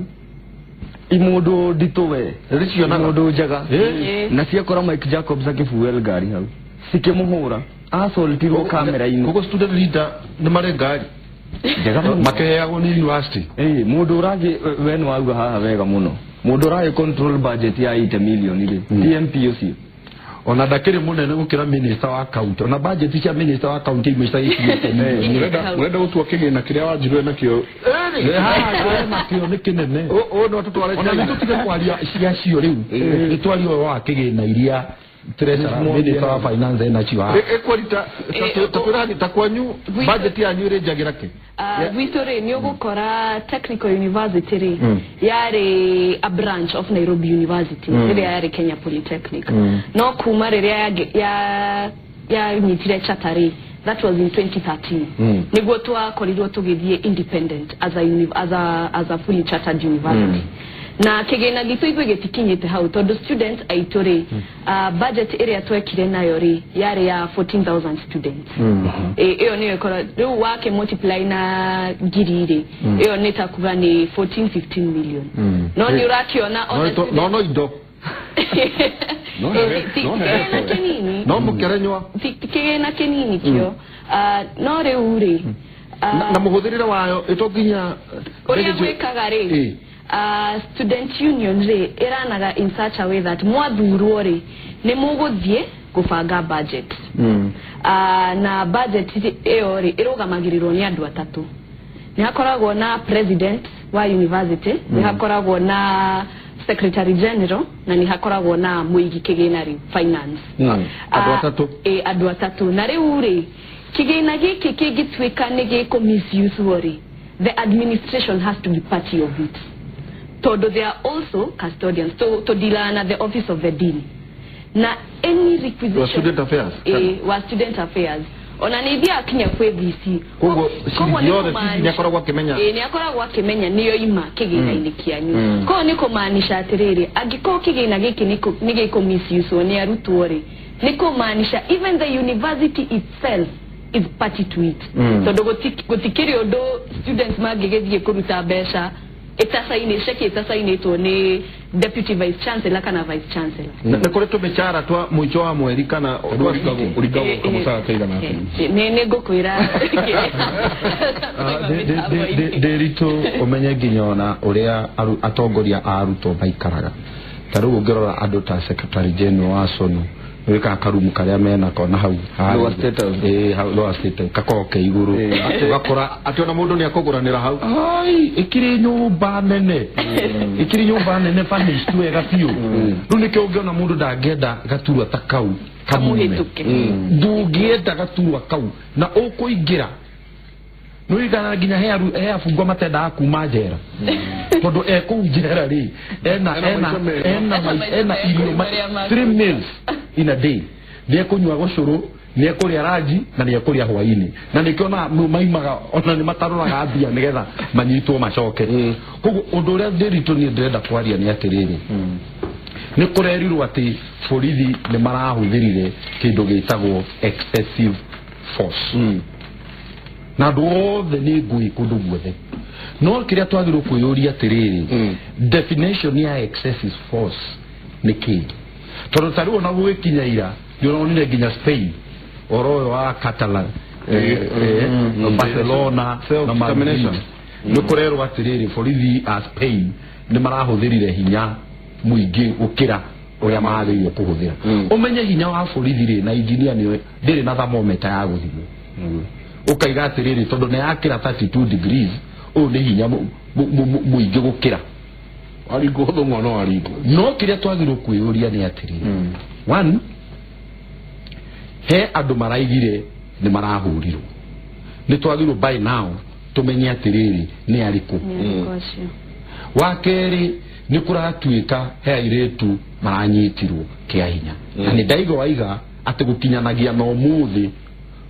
imũndũ nditũ we mũndũ njega na ciakora Mike Jacobs akĩfuel ngari hau cikĩmũhũra assaultirwo kamera-inĩ. Koguo student leader nĩ marĩ ngari njega mũno makĩheagwo nĩ university. Mũndũ ũragĩ we nĩ wauga haha wega mũno mũndũ ũragĩ control budget ya 8 million rĩ TMP ũcio ona ndakĩrĩ mũnene gũkĩra minister wa county ona budget cia minister wa county imwe citakinyĩte. Ũrenda gũtua kĩgĩna kĩrĩa wanjirwe nakĩo nakĩo nĩ kĩnene. Ũũ no tũtware ona nĩ tũtige kwaria cia cio rĩu nĩ twarie ũhoro wa kĩgĩna iria treasurer minister wa finance enacio haha. Ĩkwarita ta kwanyu budget yanyu ĩrĩnjagĩra kĩ? Gwitũ rĩ nĩ ũgũkora Technical University rĩ yarĩ a branch of Nairobi University rĩrĩa yarĩ Kenya Polytechnic. No kuma rĩrĩa yanyitire charter rĩ that was in 2013 nĩguo twakorirwo tũgĩthiĩ independent as a fully chartered university. Na kĩgĩna gitũ ithuĩ gĩtikinyĩte hau tondũ students aitũ rĩ budget ĩrĩa twekire nayo rĩ yarĩ ya 14,000 students. Ĩyo nĩyo ĩkorwo rĩu wake multiply na ngiri rĩ ĩyo nĩ ta kuga nĩ 14-15 million. No nĩ ũrakĩona no indo kĩgĩna kĩnini no mũkerenywa kĩgĩna kĩnini kĩo no rĩu rĩ na mũhũthĩrĩre wayo ĩtonginya ũrĩa gwĩkaga rĩ student union rĩ ĩranaga in such a way that mwathurwo rĩ nĩ mũgũthiĩ gũbanga budget. Na budget ĩyo rĩ ĩrũgamagĩrĩrwo nĩ andũ atatũ. Nĩ hakoragwo na president wa university, nĩ hakoragwo na secretary general na nĩ hakoragwo na mũigi kĩgĩna rĩu finance. Andũ atatũ. Andũ atatũ. Na rĩu rĩ kĩgĩna gĩkĩ kĩngĩtuĩka nĩ gĩkũ misuse rĩ, the administration has to be party of it, tondũ they are also custodians to deal na the office of the dean na any requisition wa student affairs. Wa student affairs ona nĩ ithiaga kinya kwĩ VC. Koguo ciringi yothe nĩ akoragwo akĩmenya. Nĩ akoragwo akĩmenya nĩyo ima kĩgĩna-inĩ kĩanyu. Koguo nĩ kũmaanisha atĩrĩrĩ, angĩkorwo kĩgĩna gĩkĩ nĩ gĩkũ misuse nĩ arutwo rĩ, nĩ kũmaanisha even the university itself is party to it. Tondũ gũtikĩrĩ ũndũ students mangĩgĩthiĩ kũruta mbeca ĩtacainĩ ceki ĩtacainĩtwo nĩ deputy vice chancellor kana vice chancellor. Nĩ kũrĩ tũmĩcara twa mũico wa mweri kana ũringagwo kamũcara kaigana atĩa? Nĩ ngũkwĩra. Ndĩritũ ũmenye nginya ona ũrĩa atongoria a arutwo maikaraga. Ta rĩu ũngĩrora andũ ta secretary general wa SONU wika karumu karia menako na hau Lower State House. Hau Lower State House gakoragwo ke igũrũ. Ũgakora atĩ ona mũndũ nĩ akũgũranĩra hau. Ai, ĩkĩrĩ nyũmba nene. Ĩkĩrĩ nyũmba nene furnished wega biũ. Rĩu nĩkĩo ũngĩona mũndũ ndangĩenda gaturwa ta kau kamume. Ndũngĩenda gaturwa kau na ũkũingĩra nĩũigana nginya he abungwa matendaga kuma njera tondũ ekũu njera rĩ ena irio 3 meals in a day, nĩekũnyua gũcũrũ, nĩekũrĩa ranji na nĩekũrĩa hwainĩ, na nĩkĩo na maimaga ona nĩ mataroraga mbia nĩgetha manyitwo macoke. Koguo ũndũ ũrĩa ndĩritũ niĩ ndĩrenda kwaria nĩ atĩrĩrĩ, nĩ kũrerirwo atĩ borithi nĩ marahũthĩrire kĩndũ gĩtagwo excessive force. Na andũ othe nĩ ngũĩ kũndũ guothe, no kĩrĩa twagĩrĩirwo kwĩyũria atĩrĩrĩ, definition ya excessive force nĩ kĩĩ? Tondũ ta rĩu ona gũgĩkinya ira nĩ ũronire nginya Spain ũhoro ũyũ wa Catalan, Barcelona na Madrid, nĩ kũrerwo atĩrĩrĩ borithi a Spain nĩ marahũthĩrire hinya mũingĩ gũkĩra ũrĩa magĩrĩirwo kũhũthĩra. Ũmenye hinya wa borithi rĩ, na engineer nĩwe ndĩrĩ na thermometer ya gũthimwo. Ũkaiga atĩrĩrĩ tondũ nĩ yakĩra 32 degrees, ũyũ nĩ hinya mũingĩ gũkĩra waringwo thũng'wa no waringwo. No kĩrĩa twagĩrĩirwo kwĩyũria nĩ atĩrĩrĩ, one, he andũ maraigire nĩ marahũrirwo, nĩ twagĩrĩirwo by now tũmenye atĩrĩrĩ nĩ arĩkũ. Wa kerĩ, nĩ kũratuĩka he airĩtu maranyitirwo kĩa hinya, na nĩ ndaiga waiga atĩ gũkinyanagia na ũmũthĩ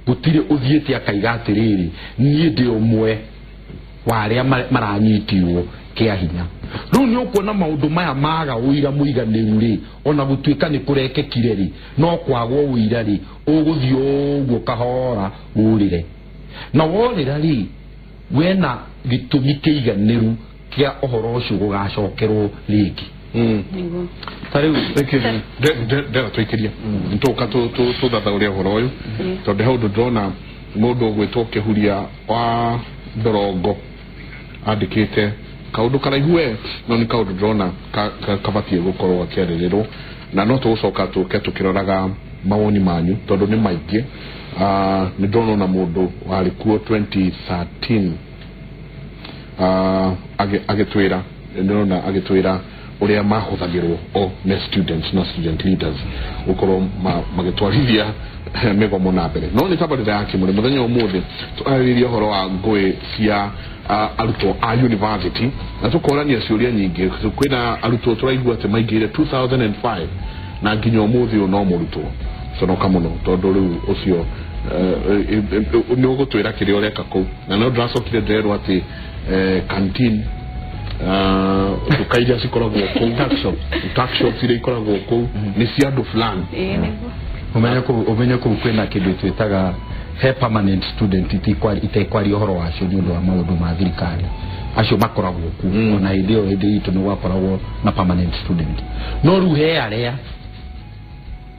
gũtirĩ ũthiĩte akaiga atĩrĩrĩ niĩ ndĩ ũmwe wa arĩa maranyitirwo kĩa hinya. Rĩu nĩ ũkuona maũndũ maya maga ũira mũiganĩru rĩ, ona gũtuĩka nĩ kũrekekire rĩ, no kwagwo ũira rĩ, ũgũthiĩ ũguo kahora ũrĩre, na worĩra rĩ, wena gĩtũmi kĩiganĩru kĩa ũhoro ũcio gũgacokerwo rĩngĩ. Ta rĩu ndera tũikĩria tũka tũthathaũre ũhoro ũyũ, tondũ he ũndũ ndĩrona mũndũ ũgwĩtwo Kĩhuria wa Ndorongo andĩkĩte kaũndũ karaihu we, no nĩ kaũndũ ndĩrona kabatiĩ gũkorwo gakĩarĩrĩrwo, na no tũgũcoka tũke tũkĩroraga mawoni manyu tondũ nĩ maingĩ. Nĩ ndĩrona ona mũndũ warĩ kuo 2013 agĩtwĩra, ndĩrona agĩtwĩra ũrĩa mahũthagĩrwo o nĩ students na student leaders gũkorwo magĩtwarithia mĩgomo na mbere. No nĩ tabarĩra ya Kĩmũrĩ mũthenya ũmũthĩ tũrarĩrĩria ũhoro wa ngũĩ cia arutwo a university, na tũkorania ciũria nyingĩ. Kwĩna arutwo tũraigua atĩ maingĩrire 2005 na nginya ũmũthĩ ũyũ no mũrutwo. Conoka mũno tondũ rĩu ũcio nĩ ũgũtwĩra kĩrĩa ũreka kũu. Na no ndĩracokire ndĩrerwo atĩ canteen nduka iria cikoragwo kũu, tuck shops iria ikoragwo kũu nĩ cia andũ fulani. Ũmenye kũu kwĩna kĩndũ twĩtaga he permanent student itekwaria ũhoro wacio nĩ ũndũ wa maũndũ ma thirikari, acio makoragwo kuo. Ona hĩndĩ ĩyo hĩndĩ itũ nĩ gwakoragwo na permanent student, no rĩu he arĩa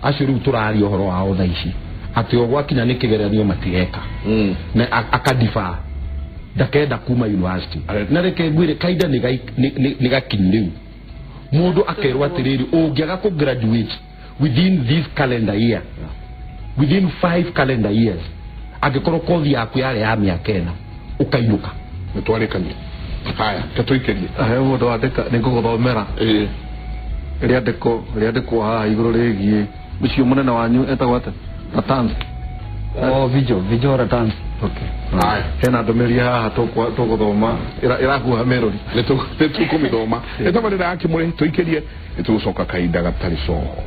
acio rĩu tũraria ũhoro wao thaa ici atĩ o gwakinya nĩ kĩgeranio matireka na akadifa ndakenda kuma university. Na reke ngwĩre kaida nĩ gakinyu rĩu mũndũ akerwo atĩrĩrĩ ũngĩaga kũ graduate within this calendar year, within 5 calendar years, angĩkorwo kothi yaku yarĩ ya mĩaka ĩna ũkainũka. Nĩ twarĩkania. Haya, ke tũikĩrie. He mũndũ wandĩka nĩ ngũgũthomera. Rĩandĩko rĩandĩkwo haha igũrũ rĩgiĩ ũcio mũnene wanyu etagwo atĩa? Ratansi. Oh, Vijo Ratansi. Okay. Aya. Hena ndũmĩrĩri haha tũgũthoma ĩrahuha merori. Nĩ tũkũmĩthoma. Nĩ tabarĩra ya Kĩmũrĩ, tũikĩrie, nĩ tũgũcoka kahinda gatarĩ coho.